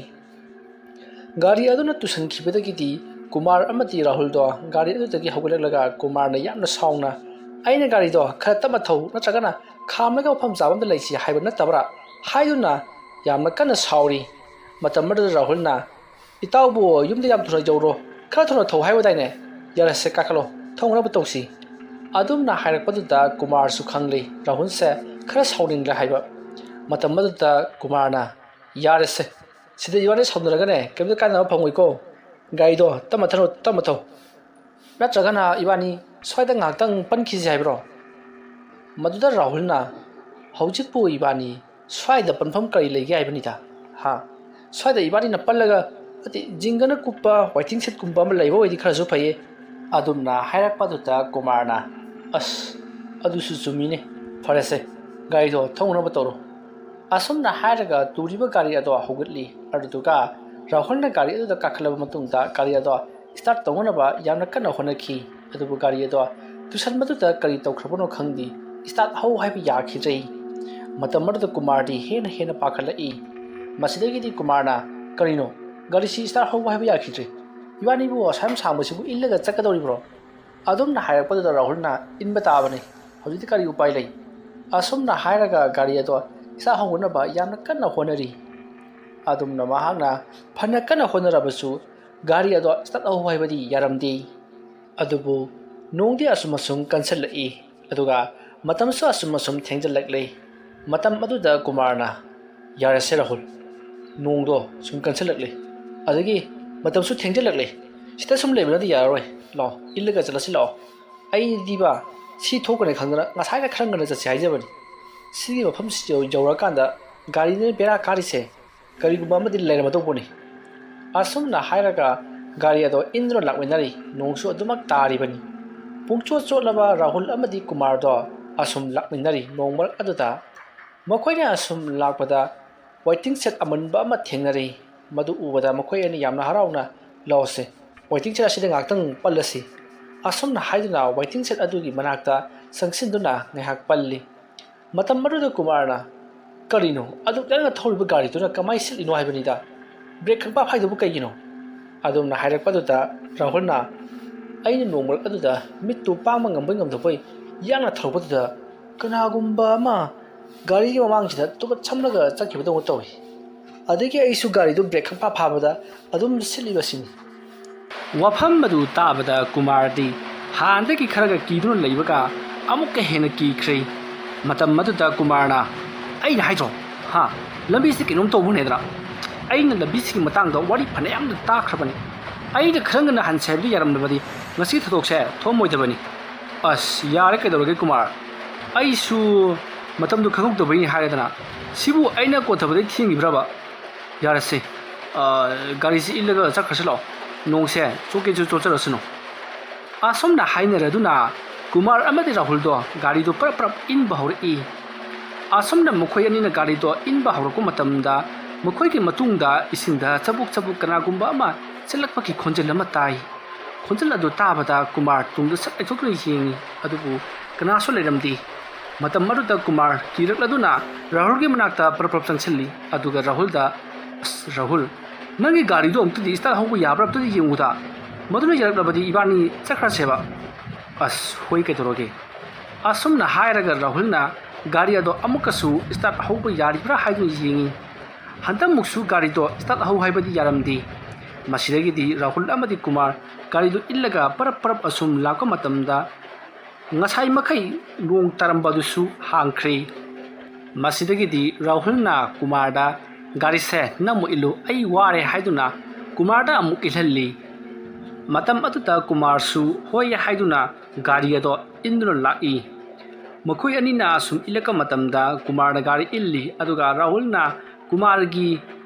ꯒꯥꯔꯤ ꯑꯗꯨꯅ ꯇꯨꯁꯟꯈꯤꯕꯗꯒꯤꯗꯤ ꯀꯨꯃꯥꯔ ꯑꯃꯗꯤ ꯔꯥꯍꯨꯜꯗꯣ ꯒꯥꯔꯤ ꯑꯗꯨꯗꯒꯤ ꯍꯧꯒꯠꯂꯛꯂꯒ ꯀꯨꯃꯥꯔꯅ ꯌꯥꯝꯅ ꯁꯥꯎꯅ "ꯑꯩꯅ ꯒꯥꯔꯤꯗꯣ ꯈꯔ ꯇꯞꯅ ꯊꯧ, ꯅꯠꯇ꯭ꯔꯒꯅ ꯈꯥꯝꯂꯒ ꯃꯐꯝ ꯆꯥꯕ ꯑꯝꯗ ꯂꯩꯁꯤ ꯍꯥꯏꯕ ꯅꯠꯇꯕ꯭ꯔꯥ?" ꯍꯥꯏꯗꯨꯅ ꯌꯥꯝꯅ ꯀꯟꯅ ꯁꯥꯎꯔꯤ꯫ ꯃꯇꯝ ꯑꯗꯨꯗ ꯔꯥꯍꯨꯜꯅ, "ꯏꯇꯥꯎꯕꯨ ꯌꯨꯝꯗ ꯌꯥꯝ ꯊꯨꯅ ꯌꯧꯔꯣ, ꯈꯔ ꯊꯨꯅ ꯊꯧ ꯍꯥꯏꯕꯗꯥꯏꯅꯦ? ꯌꯥꯔꯦꯁꯦ, ꯀꯥꯈꯠꯂꯣ, ꯊꯧꯅꯕ ꯇꯧꯁꯤ"꯫ ꯑꯗꯨꯝꯅ ꯍꯥꯏꯔꯛꯄꯗꯨꯗ ꯀꯨꯃꯥꯔꯁꯨ ꯈꯪꯂꯤ ꯔꯥꯍꯨꯜꯁꯦ ꯈꯔ ꯁꯥꯎꯅꯤꯡꯂꯦ ꯍꯥꯏꯕ꯫ ꯃꯇꯝ ꯑꯗꯨꯗ ꯀꯨꯃꯥꯔꯅ, "ꯌꯥꯔꯦꯁꯦ, ꯁꯤꯗ ꯏꯕꯥꯅꯤ ꯁꯥꯎꯅꯔꯒꯅꯦ ꯀꯩꯝꯇ ꯀꯥꯟꯅꯕ ꯐꯪꯉꯣꯏꯀꯣ꯫ ꯒꯥꯔꯤꯗꯣ ꯇꯞꯅ ꯊꯧ, ꯇꯞꯅ ꯊꯧ꯫ ꯅꯠꯇ꯭ꯔꯒꯅ ꯏꯕꯥꯅꯤ ꯁ꯭ꯋꯥꯏꯗ ꯉꯥꯏꯍꯥꯛꯇꯪ ꯄꯟꯈꯤꯁꯤ ꯍꯥꯏꯕ꯭ꯔꯣ?" ꯃꯗꯨꯗ ꯔꯥꯍꯨꯜꯅ, "ꯍꯧꯖꯤꯛꯄꯨ ꯏꯕꯥꯅꯤ ꯁ꯭ꯋꯥꯏꯗ ꯄꯟꯐꯝ ꯀꯔꯤ ꯂꯩꯒꯦ ꯍꯥꯏꯕꯅꯤꯗ? ꯍꯥ? ꯁ꯭ꯋꯥꯏꯗ ꯏꯕꯥꯅꯤꯅ ꯄꯜꯂꯒ, ꯅꯠꯇꯦ, ꯖꯤꯡꯒꯅ ꯀꯨꯞꯄ waiting shed ꯀꯨꯝꯕ ꯑꯃ ꯂꯩꯕ ꯑꯣꯏꯗꯤ ꯈꯔꯁꯨ ꯐꯩꯌꯦ"꯫ ꯑꯗꯨꯝꯅ ꯍꯥꯏꯔꯛꯄꯗꯨꯗ ꯀꯨꯃꯥꯔꯅ, "ꯑꯁ, ꯑꯗꯨꯁꯨ ꯆꯨꯝꯃꯤꯅꯦ꯫ ꯐꯔꯦꯁꯦ, ꯒꯥꯔꯤꯗꯣ ꯊꯧꯅꯕ ꯇꯧꯔꯣ"꯫ ꯑꯁꯨꯝꯅ ꯍꯥꯏꯔꯒ ꯇꯨꯔꯤꯕ ꯒꯥꯔꯤ ꯑꯗꯣ ꯍꯧꯒꯠꯂꯤ꯫ ꯑꯗꯨꯗꯨꯒ ꯔꯥꯍꯨꯜꯅ ꯒꯥꯔꯤ ꯑꯗꯨꯗ ꯀꯥꯈꯠꯂꯕ ꯃꯇꯨꯡꯗ ꯒꯥꯔꯤ ꯑꯗꯣ start ꯇꯧꯅꯅꯕ ꯌꯥꯝꯅ ꯀꯟꯅ ꯍꯣꯠꯅꯈꯤ꯫ ꯑꯗꯨꯕꯨ ꯒꯥꯔꯤ ꯑꯗꯣ ꯇꯨꯁꯟꯕꯗꯨꯗ ꯀꯔꯤ ꯇꯧꯈ꯭ꯔꯕꯅꯣ ꯈꯪꯗꯦ, start ꯍꯧ ꯍꯥꯏꯕ ꯌꯥꯈꯤꯗ꯭ꯔꯦ꯫ ꯃꯇꯝ ꯑꯗꯨꯗ ꯀꯨꯃꯥꯔꯗꯤ ꯍꯦꯟꯅ ꯍꯦꯟꯅ ꯄꯥꯈꯠꯂꯛꯏ꯫ ꯃꯁꯤꯗꯒꯤꯗꯤ ꯀꯨꯃꯥꯔꯅ, "ꯀꯔꯤꯅꯣ? ꯒꯥꯔꯤꯁꯤ start ꯍꯧ ꯍꯥꯏꯕ ꯌꯥꯈꯤꯗ꯭ꯔꯦ꯫ ꯏꯕꯥꯅꯤꯕꯨ ꯑꯁꯥꯝ ꯁꯥꯡꯕꯁꯤꯕꯨ ꯏꯜꯂꯒ ꯆꯠꯀꯗꯧꯔꯤꯕ꯭ꯔꯣ?" ꯑꯗꯨꯝꯅ ꯍꯥꯏꯔꯛꯄꯗꯨꯗ ꯔꯥꯍꯨꯜꯅ, "ꯏꯟꯕ ꯇꯥꯕꯅꯤ, ꯍꯧꯖꯤꯛꯇꯤ ꯀꯔꯤ ꯎꯄꯥꯏ ꯂꯩ?" ꯑꯁꯨꯝꯅ ꯍꯥꯏꯔꯒ ꯒꯥꯔꯤ ꯑꯗꯣ start ꯍꯧꯅꯅꯕ ꯌꯥꯝꯅ ꯀꯟꯅ ꯍꯣꯠꯅꯔꯤ꯫ ꯑꯗꯨꯝꯅ ꯃꯍꯥꯛꯅ ꯐꯅ ꯀꯟꯅ ꯍꯣꯠꯅꯔꯕꯁꯨ ꯒꯥꯔꯤ ꯑꯗꯣ start ꯍꯧ ꯍꯥꯏꯕꯗꯤ ꯌꯥꯔꯝꯗꯦ꯫ ꯑꯗꯨꯕꯨ ꯅꯣꯡꯗꯤ ꯑꯁꯨꯝ ꯑꯁꯨꯝ ꯀꯟꯁꯤꯜꯂꯛꯏ, ꯑꯗꯨꯒ ꯃꯇꯝꯁꯨ ꯑꯁꯨꯝ ꯑꯁꯨꯝ ꯊꯦꯡꯖꯤꯜꯂꯛꯂꯤ꯫ ꯃꯇꯝ ꯑꯗꯨꯗ ꯀꯨꯃꯥꯔꯅ, "ꯌꯥꯔꯦꯁꯦ ꯔꯥꯍꯨꯜ, ꯅꯣꯡꯗꯣ ꯁꯨꯝ ꯀꯟꯁꯤꯜꯂꯛꯂꯤ, ꯑꯗꯒꯤ ꯃꯇꯝꯁꯨ ꯊꯦꯡꯖꯤꯜꯂꯛꯂꯤ, ꯁꯤꯗ ꯁꯨꯝ ꯂꯩꯕꯅꯗꯤ ꯌꯥꯔꯔꯣꯏ꯫ ꯂꯥꯛꯑꯣ, ꯏꯜꯂꯒ ꯆꯠꯂꯁꯤ ꯂꯥꯛꯑꯣ꯫ ꯑꯩꯗꯤꯕ ꯁꯤ ꯊꯣꯛꯀꯅꯤ ꯈꯪꯗꯅ ꯉꯁꯥꯏꯅ ꯈꯔ ꯉꯟꯅ ꯆꯠꯁꯤ ꯍꯥꯏꯖꯕꯅꯤ꯫ ꯁꯤꯒꯤ ꯃꯐꯝꯁꯤ ꯌꯧ-, ꯌꯧꯔꯀꯥꯟꯗ ꯒꯥꯔꯤꯅ ꯕꯦꯔꯥ ꯀꯥꯔꯤꯁꯦ, ꯀꯔꯤꯒꯨꯝꯕ ꯑꯃꯗꯤ ꯂꯩꯔꯝꯃꯗꯧꯕꯅꯤ"꯫ ꯑꯁꯨꯝꯅ ꯍꯥꯏꯔꯒ ꯒꯥꯔꯤ ꯑꯗꯣ ꯏꯟꯗꯨꯅ ꯂꯥꯛꯃꯤꯟꯅꯔꯤ꯫ ꯅꯣꯡꯁꯨ ꯑꯗꯨꯃꯛ ꯇꯥꯔꯤꯕꯅꯤ꯫ ꯄꯨꯡꯆꯣꯠ ꯆꯣꯠꯂꯕ ꯔꯥꯍꯨꯜ ꯑꯃꯗꯤ ꯀꯨꯃꯥꯔꯗꯣ ꯑꯁꯨꯝ ꯂꯥꯛꯃꯤꯟꯅꯔꯤ꯫ ꯅꯣꯡ ꯃꯔꯛ ꯑꯗꯨꯗ ꯃꯈꯣꯏꯅ ꯑꯁꯨꯝ ꯂꯥꯛꯄꯗ waiting shed ꯑꯃꯟꯕ ꯑꯃ ꯊꯦꯡꯅꯔꯤ꯫ ꯃꯗꯨ ꯎꯕꯗ ꯃꯈꯣꯏ ꯑꯅꯤ ꯌꯥꯝꯅ ꯍꯔꯥꯎꯅ, "ꯂꯥꯛꯑꯣꯁꯦ, waiting shed ꯑꯁꯤꯗ ꯉꯥꯏꯍꯥꯛꯇꯪ ꯄꯜꯂꯁꯤ"꯫ ꯑꯁꯨꯝꯅ ꯍꯥꯏꯗꯨꯅ waiting shed ꯑꯗꯨꯒꯤ ꯃꯅꯥꯛꯇ ꯆꯪꯁꯤꯟꯗꯨꯅ ꯉꯥꯏꯍꯥꯛ ꯄꯜꯂꯤ꯫ ꯃꯇꯝ ꯑꯗꯨꯗ ꯀꯨꯃꯥꯔꯅ, "ꯀꯔꯤꯅꯣ? ꯑꯗꯨꯛ ꯌꯥꯡꯅ ꯊꯧꯔꯤꯕ ꯒꯥꯔꯤꯗꯨꯅ ꯀꯃꯥꯏ ꯁꯤꯠꯂꯤꯅꯣ ꯍꯥꯏꯕꯅꯤꯗ? ꯕ꯭ꯔꯦꯛ ꯈꯪꯐꯥ ꯐꯥꯏꯗꯨꯕꯨ ꯀꯩꯒꯤꯅꯣ?" ꯑꯗꯨꯝꯅ ꯍꯥꯏꯔꯛꯄꯗꯨꯗ ꯔꯥꯍꯨꯜꯅ, "ꯑꯩꯅ ꯅꯣꯡ ꯃꯔꯛ ꯑꯗꯨꯗ ꯃꯤꯠꯇꯨ ꯄꯥꯡꯕ ꯉꯝꯕꯣꯏ ꯉꯝꯗꯕꯣꯏ ꯌꯥꯡꯅ ꯊꯧꯔꯛꯄꯗꯨꯗ ꯀꯅꯥꯒꯨꯝꯕ ꯑꯃ ꯒꯥꯔꯤꯒꯤ ꯃꯃꯥꯡꯁꯤꯗ ꯇꯨꯀꯠ ꯁꯝꯂꯒ ꯆꯠꯈꯤꯕꯗꯧꯅ ꯇꯧꯏ꯫ ꯑꯗꯒꯤ ꯑꯩꯁꯨ ꯒꯥꯔꯤꯗꯨ ꯕ꯭ꯔꯦꯛ ꯈꯪꯐꯥ ꯐꯥꯕꯗ ꯑꯗꯨꯝ ꯁꯤꯠꯂꯤꯕꯁꯤꯅꯤ꯫ ꯋꯥꯐꯝ ꯑꯗꯨ ꯇꯥꯕꯗ ꯀꯨꯃꯥꯔꯗꯤ ꯍꯥꯟꯅꯗꯒꯤ ꯈꯔꯒ ꯀꯤꯗꯨꯅ ꯂꯩꯕꯒ ꯑꯃꯨꯛꯀ ꯍꯦꯟꯅ ꯀꯤꯈ꯭ꯔꯦ꯫ ꯃꯇꯝ ꯑꯗꯨꯗ ꯀꯨꯃꯥꯔꯅ, "ꯑꯩꯅ ꯍꯥꯏꯗ꯭ꯔꯣ? ꯍꯥ? ꯂꯝꯕꯤꯁꯤ ꯀꯩꯅꯣꯝ ꯇꯧꯕꯅꯦꯗ꯭ꯔꯥ? ꯑꯩꯅ ꯂꯝꯕꯤꯁꯤꯒꯤ ꯃꯇꯥꯡꯗ ꯋꯥꯔꯤ ꯐꯅꯌꯥꯝꯅ ꯇꯥꯈ꯭ꯔꯕꯅꯤ꯫ ꯑꯩꯅ ꯈꯔ ꯉꯟꯅ ꯍꯟꯁꯦ ꯍꯥꯏꯕꯗꯨ ꯌꯥꯔꯝꯂꯕꯗꯤ ꯉꯁꯤ ꯊꯧꯗꯣꯛꯁꯦ ꯊꯣꯛꯑꯝꯃꯣꯏꯗꯕꯅꯤ꯫ ꯑꯁ, ꯌꯥꯔꯦ, ꯀꯩꯗꯧꯔꯒꯦ ꯀꯨꯃꯥꯔ? ꯑꯩꯁꯨ ꯃꯇꯝꯗꯨ ꯈꯪꯍꯧꯗꯕꯩꯅꯤ ꯍꯥꯏꯔꯦꯗꯅ꯫ ꯁꯤꯕꯨ ꯑꯩꯅ ꯀꯣꯟꯊꯕꯗꯩ ꯊꯦꯡꯈꯤꯕ꯭ꯔꯕ? ꯌꯥꯔꯁꯦ, ꯑ, ꯒꯥꯔꯤꯁꯤ ꯏꯜꯂꯒ ꯆꯠꯈ꯭ꯔꯁꯤ ꯂꯥꯛꯑꯣ꯫ ꯅꯣꯡꯁꯦ ꯆꯣꯠꯀꯦꯁꯨ ꯆꯣꯠꯆꯔꯁꯅꯨ꯫" ꯑꯁꯨꯝꯅ ꯍꯥꯏꯅꯔꯗꯨꯅ ꯀꯨꯃꯥꯔ ꯑꯃꯗꯤ ꯔꯥꯍꯨꯜꯗꯣ ꯒꯥꯔꯤꯗꯣ ꯄꯔꯞ ꯄꯔꯞ ꯏꯟꯕ ꯍꯧꯔꯛꯏ꯫ ꯑꯁꯨꯝꯅ ꯃꯈꯣꯏ ꯑꯅꯤꯅ ꯒꯥꯔꯤꯗꯣ ꯏꯟꯕ ꯍꯧꯔꯛꯄ ꯃꯇꯝꯗ ꯃꯈꯣꯏꯒꯤ ꯃꯇꯨꯡꯗ ꯏꯁꯤꯡꯗ ꯆꯕꯨꯛ ꯆꯕꯨꯛ ꯀꯅꯥꯒꯨꯝꯕ ꯑꯃ ꯆꯦꯜꯂꯛꯄꯒꯤ ꯈꯣꯟꯖꯦꯜ ꯑꯃ ꯇꯥꯏ꯫ ꯈꯣꯟꯖꯦꯜ ꯑꯗꯨ ꯇꯥꯕꯗ ꯀꯨꯃꯥꯔ ꯇꯨꯡꯗ ꯁꯠ ꯂꯩꯊꯣꯛꯇꯨꯅ ꯌꯦꯡꯏ, ꯑꯗꯨꯕꯨ ꯀꯅꯥꯁꯨ ꯂꯩꯔꯝꯗꯦ꯫ ꯃꯇꯝ ꯑꯗꯨꯗ ꯀꯨꯃꯥꯔ ꯀꯤꯔꯛꯂꯗꯨꯅ ꯔꯥꯍꯨꯜꯒꯤ ꯃꯅꯥꯛꯇ ꯄꯔꯞ ꯄꯔꯞ ꯆꯪꯁꯤꯜꯂꯤ, ꯑꯗꯨꯒ ꯔꯥꯍꯨꯜꯗ, "ꯑꯁ, ꯔꯥꯍꯨꯜ, ꯅꯪꯒꯤ ꯒꯥꯔꯤꯗꯣ ꯑꯃꯨꯛꯇꯗꯤ ꯁ꯭ꯇꯥꯔꯠ ꯍꯧꯕ ꯌꯥꯕ꯭ꯔꯥ? ꯑꯝꯇꯗꯤ ꯌꯦꯡꯉꯨꯗ꯫ ꯃꯗꯨꯅ ꯌꯥꯔꯛꯂꯕꯗꯤ ꯏꯕꯥꯅꯤ ꯆꯠꯈ꯭ꯔꯁꯦꯕ꯫" "ꯑꯁ, ꯍꯣꯏ, ꯀꯩꯗꯧꯔꯒꯦ?" ꯑꯁꯨꯝꯅ ꯍꯥꯏꯔꯒ ꯔꯥꯍꯨꯜꯅ ꯒꯥꯔꯤ ꯑꯗꯣ ꯑꯃꯨꯛꯀꯁꯨ ꯁ꯭ꯇꯥꯔꯠ ꯍꯧꯕ ꯌꯥꯔꯤꯕ꯭ꯔꯥ ꯍꯥꯏꯗꯨꯅ ꯌꯦꯡꯉꯤ꯫ ꯍꯟꯗꯛꯃꯨꯛꯁꯨ ꯒꯥꯔꯤꯗꯣ ꯁ꯭ꯇꯥꯔꯠ ꯍꯧ ꯍꯥꯏꯕꯗꯤ ꯌꯥꯔꯝꯗꯦ꯫ ꯃꯁꯤꯗꯒꯤꯗꯤ ꯔꯥꯍꯨꯜ ꯑꯃꯗꯤ ꯀꯨꯃꯥꯔ ꯒꯥꯔꯤꯗꯨ ꯏꯜꯂꯒ ꯄꯔꯞ ꯄꯔꯞ ꯑꯁꯨꯝ ꯂꯥꯛꯄ ꯃꯇꯝꯗ ꯉꯁꯥꯏ ꯃꯈꯩ ꯅꯣꯡ ꯇꯥꯔꯝꯕꯗꯨꯁꯨ ꯍꯥꯡꯈ꯭ꯔꯦ꯫ ꯃꯁꯤꯗꯒꯤꯗꯤ ꯔꯥꯍꯨꯜꯅ ꯀꯨꯃꯥꯔꯗ, "ꯒꯥꯔꯤꯁꯦ ꯅꯪ ꯑꯃꯨꯛ ꯏꯜꯂꯨ, ꯑꯩ ꯋꯥꯔꯦ" ꯍꯥꯏꯗꯨꯅ ꯀꯨꯃꯥꯔꯗ ꯑꯃꯨꯛ ꯏꯜꯍꯜꯂꯤ꯫ ꯃꯇꯝ ꯑꯗꯨꯗ ꯀꯨꯃꯥꯔꯁꯨ ꯍꯣꯏ ꯍꯥꯏꯗꯨꯅ ꯒꯥꯔꯤ ꯑꯗꯣ ꯏꯟꯗꯨꯅ ꯂꯥꯛꯏ꯫ ꯃꯈꯣꯏ ꯑꯅꯤꯅ ꯑꯁꯨꯝ ꯏꯜꯂꯛꯄ ꯃꯇꯝꯗ ꯀꯨꯃꯥꯔꯅ ꯒꯥꯔꯤ ꯏꯜꯂꯤ, ꯑꯗꯨꯒ ꯔꯥꯍꯨꯜꯅ ꯀꯨꯃꯥꯔꯒꯤ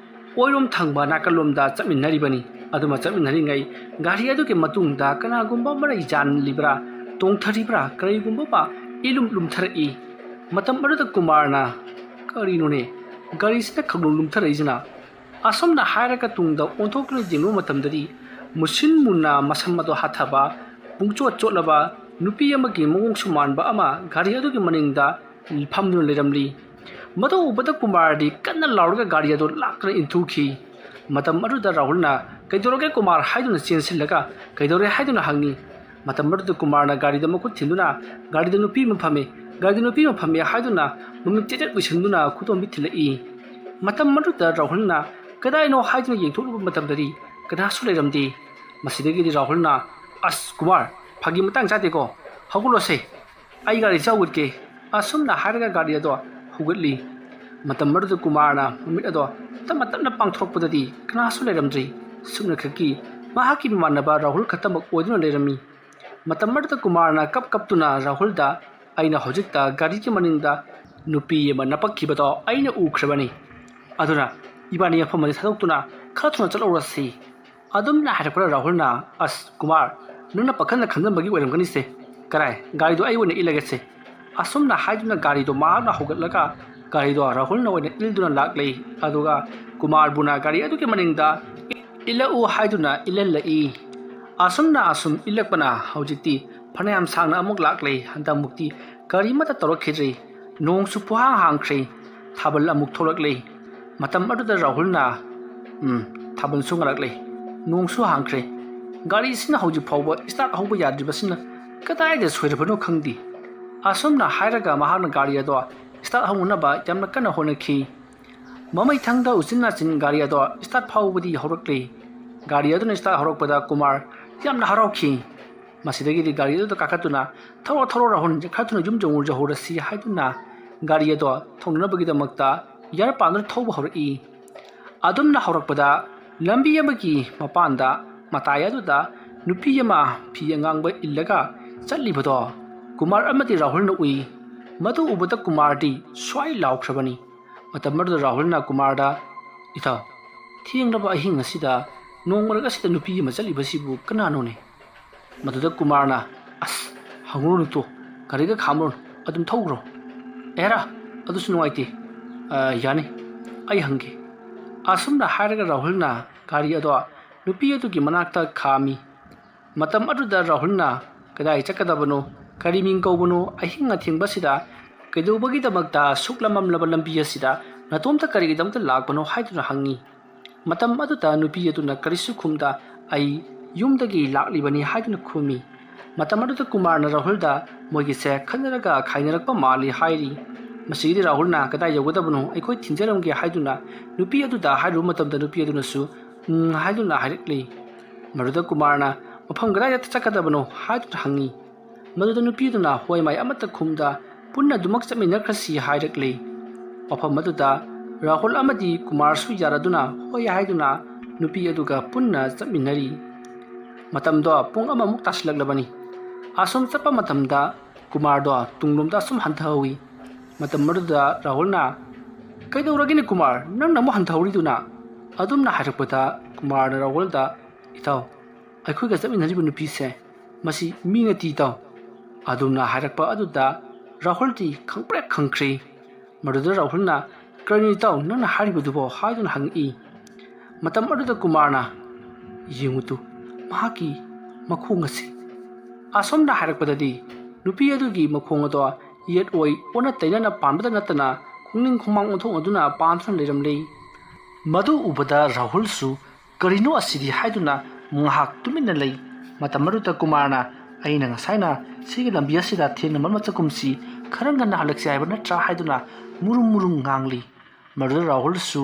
ꯑꯣꯏꯔꯣꯝ ꯊꯪꯕ ꯅꯥꯀꯜꯂꯣꯝꯗ ꯆꯠꯃꯤꯟꯅꯔꯤꯕꯅꯤ꯫ ꯑꯗꯨꯃ ꯆꯠꯃꯤꯟꯅꯔꯤꯉꯩ ꯒꯥꯔꯤ ꯑꯗꯨꯒꯤ ꯃꯇꯨꯡꯗ ꯀꯅꯥꯒꯨꯝꯕ ꯑꯃꯅ ꯌꯥꯟꯂꯤꯕ꯭ꯔꯥ, ꯇꯣꯡꯊꯔꯤꯕ꯭ꯔꯥ, ꯀꯔꯤꯒꯨꯝꯕ ꯑꯃ ꯏꯂꯨꯝ ꯂꯨꯝꯊꯔꯛꯏ꯫ ꯃꯇꯝ ꯑꯗꯨꯗ ꯀꯨꯃꯥꯔꯅ, "ꯀꯔꯤꯅꯣꯅꯦ, ꯒꯥꯔꯤꯁꯤꯅ ꯈꯪꯂꯨꯝ ꯂꯨꯝꯊꯔꯛꯏꯁꯤꯅ?" ꯑꯁꯨꯝꯅ ꯍꯥꯏꯔꯒ ꯇꯨꯡꯗ ꯑꯣꯟꯊꯣꯛꯇꯨꯅ ꯌꯦꯡꯂꯨꯕ ꯃꯇꯝꯗꯗꯤ ꯃꯨꯁꯤꯟ ꯃꯨꯅ ꯃꯁꯝ ꯑꯗꯨ ꯍꯥꯠꯊꯕ, ꯄꯨꯡꯆꯣꯠ ꯆꯣꯠꯂꯕ ꯅꯨꯄꯤ ꯑꯃꯒꯤ ꯃꯑꯣꯡꯁꯨ ꯃꯥꯟꯕ ꯑꯃ ꯒꯥꯔꯤ ꯑꯗꯨꯒꯤ ꯃꯅꯤꯡꯗ ꯐꯝꯗꯨꯅ ꯂꯩꯔꯝꯂꯤ꯫ ꯃꯗꯨ ꯎꯕꯗ ꯀꯨꯃꯥꯔꯗꯤ ꯀꯟꯅ ꯂꯥꯎꯔꯒ ꯒꯥꯔꯤ ꯑꯗꯨ ꯂꯥꯛꯇꯨꯅ ꯏꯟꯊꯨꯈꯤ꯫ ꯃꯇꯝ ꯑꯗꯨꯗ ꯔꯥꯍꯨꯜꯅ, "ꯀꯩꯗꯧꯔꯒꯦ ꯀꯨꯃꯥꯔ?" ꯍꯥꯏꯗꯨꯅ ꯆꯦꯟꯁꯤꯜꯂꯒ, "ꯀꯩꯗꯧꯔꯦ?" ꯍꯥꯏꯗꯨꯅ ꯍꯪꯉꯤ꯫ ꯃꯇꯝ ꯑꯗꯨꯗ ꯀꯨꯃꯥꯔꯅ ꯒꯥꯔꯤꯗ ꯃꯈꯨꯠ ꯊꯤꯟꯗꯨꯅ ꯒꯥꯔꯤꯗ ꯅꯨꯄꯤ ꯑꯃ ꯐꯝꯃꯤ, ꯒꯥꯔꯤꯗ ꯅꯨꯄꯤ ꯑꯃ ꯐꯝꯃꯤ ꯍꯥꯏꯗꯨꯅ ꯃꯃꯤꯠ ꯇꯦꯠ ꯇꯦꯠ ꯎꯏꯁꯤꯟꯗꯨꯅ ꯈꯨꯗꯣꯝꯕꯤ ꯊꯤꯜꯂꯛꯏ꯫ ꯃꯇꯝ ꯑꯗꯨꯗ ꯔꯥꯍꯨꯜꯅ ꯀꯗꯥꯏꯅꯣ ꯍꯥꯏꯗꯨꯅ ꯌꯦꯡꯊꯣꯛꯂꯨꯕ ꯃꯇꯝꯗꯗꯤ ꯀꯅꯥꯁꯨ ꯂꯩꯔꯝꯗꯦ꯫ ꯃꯁꯤꯗꯒꯤꯗꯤ ꯔꯥꯍꯨꯜꯅ, "ꯑꯁ ꯀꯨꯃꯥꯔ, ꯐꯥꯒꯤ ꯃꯇꯥꯡ ꯆꯥꯗꯦꯀꯣ, ꯍꯧꯒꯠꯂꯣꯁꯦ, ꯑꯩ ꯒꯥꯔꯤ ꯆꯥꯎꯒꯠꯀꯦ," ꯑꯁꯨꯝꯅ ꯍꯥꯏꯔꯒ ꯒꯥꯔꯤ ꯑꯗꯣ ꯍꯧꯒꯠꯂꯤ꯫ ꯃꯇꯝ ꯑꯗꯨꯗ ꯀꯨꯃꯥꯔꯅ ꯃꯃꯤꯠ ꯑꯗꯣ ꯇꯞꯅ ꯇꯞꯅ ꯄꯥꯡꯊꯣꯔꯛꯄꯗꯗꯤ ꯀꯅꯥꯁꯨ ꯂꯩꯔꯝꯗ꯭ꯔꯤ꯫ ꯁꯨꯞꯅꯈꯛꯀꯤ ꯃꯍꯥꯛꯀꯤ ꯃꯃꯥꯟꯅꯕ ꯔꯥꯍꯨꯜ ꯈꯛꯇꯃꯛ ꯑꯣꯏꯗꯨꯅ ꯂꯩꯔꯝꯃꯤ꯫ ꯃꯇꯝ ꯑꯗꯨꯗ ꯀꯨꯃꯥꯔꯅ ꯀꯞ ꯀꯞꯇꯨꯅ ꯔꯥꯍꯨꯜꯗ, "ꯑꯩꯅ ꯍꯧꯖꯤꯛꯇ ꯒꯥꯔꯤꯒꯤ ꯃꯅꯤꯡꯗ ꯅꯨꯄꯤ ꯑꯃ ꯅꯄꯛꯈꯤꯕꯗꯣ ꯑꯩꯅ ꯎꯈ꯭ꯔꯕꯅꯤ꯫ ꯑꯗꯨꯅ ꯏꯕꯥꯅꯤ ꯃꯐꯝ ꯑꯁꯤ ꯊꯥꯗꯣꯛꯇꯨꯅ ꯈꯔ ꯊꯨꯅ ꯆꯠꯍꯧꯔꯁꯤ꯫" ꯑꯗꯨꯝꯅ ꯍꯥꯏꯔꯛꯄꯗ ꯔꯥꯍꯨꯜꯅ, "ꯑꯁ ꯀꯨꯃꯥꯔ, ꯅꯪꯅ ꯄꯥꯈꯪꯅ ꯈꯟꯖꯟꯕꯒꯤ ꯑꯣꯏꯔꯝꯒꯅꯤꯁꯦ꯫ ꯀꯔꯥꯏ, ꯒꯥꯔꯤꯗꯣ ꯑꯩ ꯑꯣꯏꯅ ꯏꯜꯂꯒꯦꯁꯦ꯫" ꯑꯁꯨꯝꯅ ꯍꯥꯏꯗꯨꯅ ꯒꯥꯔꯤꯗꯣ ꯃꯍꯥꯛꯅ ꯍꯧꯒꯠꯂꯒ ꯒꯥꯔꯤꯗꯣ ꯔꯥꯍꯨꯜꯅ ꯑꯣꯏꯅ ꯏꯜꯗꯨꯅ ꯂꯥꯛꯂꯦ꯫ ꯑꯗꯨꯒ ꯀꯨꯃꯥꯔꯕꯨꯅ ꯒꯥꯔꯤ ꯑꯗꯨꯒꯤ ꯃꯅꯤꯡꯗ ꯏꯜꯂꯛꯎ ꯍꯥꯏꯗꯨꯅ ꯏꯜꯍꯜꯂꯛꯏ꯫ ꯑꯁꯨꯝꯅ ꯑꯁꯨꯝ ꯏꯜꯂꯛꯄꯅ ꯍꯧꯖꯤꯛꯇꯤ ꯐꯅꯌꯥꯝ ꯁꯥꯡꯅ ꯑꯃꯨꯛ ꯂꯥꯛꯂꯦ꯫ ꯍꯟꯗꯛꯃꯨꯛꯇꯤ ꯀꯔꯤꯃꯠꯇ ꯇꯧꯔꯛꯈꯤꯗ꯭ꯔꯦ꯫ ꯅꯣꯡꯁꯨ ꯄꯨꯍꯥꯡ ꯍꯥꯡꯈ꯭ꯔꯦ꯫ ꯊꯥꯕꯜ ꯑꯃꯨꯛ ꯊꯣꯛꯂꯛꯂꯦ꯫ ꯃꯇꯝ ꯑꯗꯨꯗ ꯔꯥꯍꯨꯜꯅ, "ꯎꯝ, ꯊꯥꯕꯜꯁꯨ ꯉꯜꯂꯛꯂꯦ꯫ ꯅꯣꯡꯁꯨ ꯍꯥꯡꯈ꯭ꯔꯦ꯫ ꯒꯥꯔꯤꯁꯤꯅ ꯍꯧꯖꯤꯛ ꯐꯥꯎꯕ start ꯍꯧꯕ ꯌꯥꯗ꯭ꯔꯤꯕꯁꯤꯅ ꯀꯗꯥꯏꯗ ꯁꯣꯏꯔꯕꯅꯣ ꯈꯪꯗꯦ꯫" ꯑꯁꯨꯝꯅ ꯍꯥꯏꯔꯒ ꯃꯍꯥꯛꯅ ꯒꯥꯔꯤ ꯑꯗꯣ start ꯍꯧꯅꯅꯕ ꯌꯥꯝꯅ ꯀꯟꯅ ꯍꯣꯠꯅꯈꯤ꯫ ꯃꯃꯩꯊꯪꯗ ꯎꯆꯤꯟ ꯅꯥꯆꯤꯟ ꯒꯥꯔꯤ ꯑꯗꯣ start ꯐꯥꯎꯕꯗꯤ ꯍꯧꯔꯛꯂꯦ꯫ ꯒꯥꯔꯤ ꯑꯗꯨꯅ start ꯍꯧꯔꯛꯄꯗ ꯀꯨꯃꯥꯔ ꯌꯥꯝꯅ ꯍꯔꯥꯎꯈꯤ꯫ ꯃꯁꯤꯗꯒꯤꯗꯤ ꯒꯥꯔꯤ ꯑꯗꯨꯗ ꯀꯥꯈꯠꯇꯨꯅ, "ꯊꯧꯔꯣ, ꯊꯧꯔꯣ ꯔꯥꯍꯨꯜ, ꯈꯔ ꯊꯨꯅ ꯌꯨꯝ ꯌꯧꯔꯨ-, ꯌꯧꯍꯧꯔꯁꯤ" ꯍꯥꯏꯗꯨꯅ ꯒꯥꯔꯤ ꯑꯗꯣ ꯊꯧꯅꯅꯕꯒꯤꯗꯃꯛꯇ ꯌꯥꯔ ꯄꯥꯟꯗꯨꯅ ꯊꯧꯕ ꯍꯧꯔꯛꯏ꯫ ꯑꯗꯨꯝꯅ ꯍꯧꯔꯛꯄꯗ ꯂꯝꯕꯤ ꯑꯃꯒꯤ ꯃꯄꯥꯟꯗ ꯃꯇꯥꯏ ꯑꯗꯨꯗ ꯅꯨꯄꯤ ꯑꯃ ꯐꯤ ꯑꯉꯥꯡꯕ ꯏꯜꯂꯒ ꯆꯠꯂꯤꯕꯗꯣ ꯀꯨꯃꯥꯔ ꯑꯃꯗꯤ ꯔꯥꯍꯨꯜꯅ ꯎꯏ꯫ ꯃꯗꯨ ꯎꯕꯗ ꯀꯨꯃꯥꯔꯗꯤ ꯁ꯭ꯋꯥꯏ ꯂꯥꯎꯈ꯭ꯔꯕꯅꯤ꯫ ꯃꯇꯝ ꯑꯗꯨꯗ ꯔꯥꯍꯨꯜꯅ ꯀꯨꯃꯥꯔꯗ, "ꯏꯇꯥꯎ, ꯊꯦꯡꯂꯕ ꯑꯍꯤꯡ ꯑꯁꯤꯗ ꯅꯣꯡ ꯃꯔꯛ ꯑꯁꯤꯗ ꯅꯨꯄꯤ ꯑꯃ ꯆꯠꯂꯤꯕꯁꯤꯕꯨ ꯀꯅꯥꯅꯣꯅꯦ?" ꯃꯗꯨꯗ ꯀꯨꯃꯥꯔꯅ, "ꯑꯁ, ꯍꯪꯉꯨꯔꯅꯨ ꯇꯣ, ꯒꯥꯔꯤꯒ ꯈꯥꯝꯃꯨꯔꯅꯨ, ꯑꯗꯨꯝ ꯊꯧꯈ꯭ꯔꯣ꯫ ꯑꯦꯔꯥ, ꯑꯗꯨꯁꯨ ꯅꯨꯡꯉꯥꯏꯇꯦ꯫ ꯑ, ꯌꯥꯅꯤ, ꯑꯩ ꯍꯪꯒꯦ꯫" ꯑꯁꯨꯝꯅ ꯍꯥꯏꯔꯒ ꯔꯥꯍꯨꯜꯅ ꯒꯥꯔꯤ ꯑꯗꯣ ꯅꯨꯄꯤ ꯑꯗꯨꯒꯤ ꯃꯅꯥꯛꯇ ꯈꯥꯝꯃꯤ꯫ ꯃꯇꯝ ꯑꯗꯨꯗ ꯔꯥꯍꯨꯜꯅ, "ꯀꯗꯥꯏ ꯆꯠꯀꯗꯕꯅꯣ? ꯀꯔꯤ ꯃꯤꯡ ꯀꯧꯕꯅꯣ? ꯑꯍꯤꯡ ꯑꯊꯦꯡꯕꯁꯤꯗ ꯀꯩꯗꯧꯕꯒꯤꯗꯃꯛꯇ ꯑꯁꯨꯛ ꯂꯃꯝꯂꯕ ꯂꯝꯕꯤ ꯑꯁꯤꯗ ꯅꯇꯣꯝꯇ ꯀꯔꯤꯒꯤꯗꯃꯛꯇ ꯂꯥꯛꯄꯅꯣ?" ꯍꯥꯏꯗꯨꯅ ꯍꯪꯉꯤ꯫ ꯃꯇꯝ ꯑꯗꯨꯗ ꯅꯨꯄꯤ ꯑꯗꯨꯅ ꯀꯔꯤꯁꯨ ꯈꯨꯝꯗ, "ꯑꯩ ꯌꯨꯝꯗꯒꯤ ꯂꯥꯛꯂꯤꯕꯅꯤ" ꯍꯥꯏꯗꯨꯅ ꯈꯨꯝꯃꯤ꯫ ꯃꯇꯝ ꯑꯗꯨꯗ ꯀꯨꯃꯥꯔꯅ ꯔꯥꯍꯨꯜꯗ ꯃꯣꯏꯒꯤꯁꯦ ꯈꯠꯅꯔꯒ ꯈꯥꯏꯅꯔꯛꯄ ꯃꯥꯜꯂꯤ ꯍꯥꯏꯔꯤ꯫ ꯃꯁꯤꯗꯤ ꯔꯥꯍꯨꯜꯅ "ꯀꯗꯥꯏ ꯌꯧꯒꯗꯕꯅꯣ, ꯑꯩꯈꯣꯏ ꯊꯤꯟꯖꯔꯝꯒꯦ" ꯍꯥꯏꯗꯨꯅ ꯅꯨꯄꯤ ꯑꯗꯨꯗ ꯍꯥꯏꯔꯨꯕ ꯃꯇꯝꯗ ꯅꯨꯄꯤ ꯑꯗꯨꯅꯁꯨ "ꯎꯝ" ꯍꯥꯏꯗꯨꯅ ꯍꯥꯏꯔꯛꯂꯤ꯫ ꯃꯗꯨꯗ ꯀꯨꯃꯥꯔꯅ "ꯃꯐꯝ ꯀꯗꯥꯏꯗ ꯆꯠꯀꯗꯕꯅꯣ?" ꯍꯥꯏꯗꯨꯅ ꯍꯪꯉꯤ꯫ ꯃꯗꯨꯗ ꯅꯨꯄꯤ ꯑꯗꯨꯅ "ꯍꯣꯏ" ꯃꯥꯏ ꯑꯃꯠꯇ ꯈꯨꯝꯗ "ꯄꯨꯟꯅ ꯑꯗꯨꯃꯛ ꯆꯠꯃꯤꯟꯅꯈ꯭ꯔꯁꯤ" ꯍꯥꯏꯔꯛꯂꯤ꯫ ꯃꯐꯝ ꯑꯗꯨꯗ ꯔꯥꯍꯨꯜ ꯑꯃꯗꯤ ꯀꯨꯃꯥꯔꯁꯨ ꯌꯥꯔꯗꯨꯅ "ꯍꯣꯏ" ꯍꯥꯏꯗꯨꯅ ꯅꯨꯄꯤ ꯑꯗꯨꯒ ꯄꯨꯟꯅ ꯆꯠꯃꯤꯟꯅꯔꯤ꯫ ꯃꯇꯝꯗꯣ ꯄꯨꯡ ꯑꯃꯃꯨꯛ ꯇꯥꯁꯤꯜꯂꯛꯂꯕꯅꯤ꯫ ꯑꯁꯨꯝ ꯆꯠꯄ ꯃꯇꯝꯗ ꯀꯨꯃꯥꯔꯗꯣ ꯇꯨꯡꯂꯣꯝꯗ ꯑꯁꯨꯝ ꯍꯟꯊꯍꯧꯏ꯫ ꯃꯇꯝ ꯑꯗꯨꯗ ꯔꯥꯍꯨꯜꯅ "ꯀꯩꯗꯧꯔꯒꯦꯅꯦ ꯀꯨꯃꯥꯔ, ꯅꯪꯅ ꯑꯃꯨꯛ ꯍꯟꯊꯍꯧꯔꯤꯗꯨꯅ?" ꯑꯗꯨꯝꯅ ꯍꯥꯏꯔꯛꯄꯗ ꯀꯨꯃꯥꯔꯅ ꯔꯥꯍꯨꯜꯗ "ꯏꯇꯥꯎ, ꯑꯩꯈꯣꯏꯒ ꯆꯠꯃꯤꯟꯅꯔꯤꯕ ꯅꯨꯄꯤꯁꯦ, ꯃꯁꯤ ꯃꯤ ꯅꯠꯇꯦ ꯏꯇꯥꯎ" ꯑꯗꯨꯝꯅ ꯍꯥꯏꯔꯛꯄ ꯑꯗꯨꯗ ꯔꯥꯍꯨꯜꯗꯤ ꯈꯪꯄ꯭ꯔꯦꯛ ꯈꯪꯈ꯭ꯔꯦ꯫ ꯃꯗꯨꯗ ꯔꯥꯍꯨꯜꯅ "ꯀꯔꯤꯅꯣ ꯏꯇꯥꯎ ꯅꯪꯅ ꯍꯥꯏꯔꯤꯕꯗꯨꯕꯣ?" ꯍꯥꯏꯗꯨꯅ ꯍꯪꯉꯛꯏ꯫ ꯃꯇꯝ ꯑꯗꯨꯗ ꯀꯨꯃꯥꯔꯅ "ꯌꯦꯡꯉꯨ ꯇꯨ, ꯃꯍꯥꯛꯀꯤ ꯃꯈꯣꯡ ꯑꯁꯤ!" ꯑꯁꯣꯝꯅ ꯍꯥꯏꯔꯛꯄꯗꯗꯤ ꯅꯨꯄꯤ ꯑꯗꯨꯒꯤ ꯃꯈꯣꯡ ꯑꯗꯣ ꯌꯦꯠ ꯑꯣꯏ ꯑꯣꯟꯅ ꯇꯩꯅꯅ ꯄꯥꯟꯕꯗ ꯅꯠꯇꯅ ꯈꯣꯡꯅꯤꯡ ꯈꯣꯡꯃꯥꯡ ꯑꯣꯟꯊꯣꯛꯅꯗꯨꯅ ꯄꯥꯟꯗꯨꯅ ꯂꯩꯔꯝꯂꯦ꯫ ꯃꯗꯨ ꯎꯕꯗ ꯔꯥꯍꯨꯜꯁꯨ "ꯀꯔꯤꯅꯣ ꯑꯁꯤꯗꯤ?" ꯍꯥꯏꯗꯨꯅ ꯉꯥꯏꯍꯥꯛ ꯇꯨꯃꯤꯟꯅ ꯂꯩ꯫ ꯃꯇꯝ ꯑꯗꯨꯗ ꯀꯨꯃꯥꯔꯅ "ꯑꯩꯅ ꯉꯁꯥꯏꯅ ꯁꯤꯒꯤ ꯂꯝꯕꯤ ꯑꯁꯤꯗ ꯊꯦꯡꯅ ꯃꯔꯝ ꯆꯠꯀꯨꯝꯁꯤ, ꯈꯔ ꯉꯟꯅ ꯍꯜꯂꯛꯁꯤ ꯍꯥꯏꯕ ꯅꯠꯇ꯭ꯔꯥ?" ꯍꯥꯏꯗꯨꯅ ꯃꯨꯔꯨꯝ ꯃꯨꯔꯨꯝ ꯉꯥꯡꯂꯤ꯫ ꯃꯗꯨꯗ ꯔꯥꯍꯨꯜꯁꯨ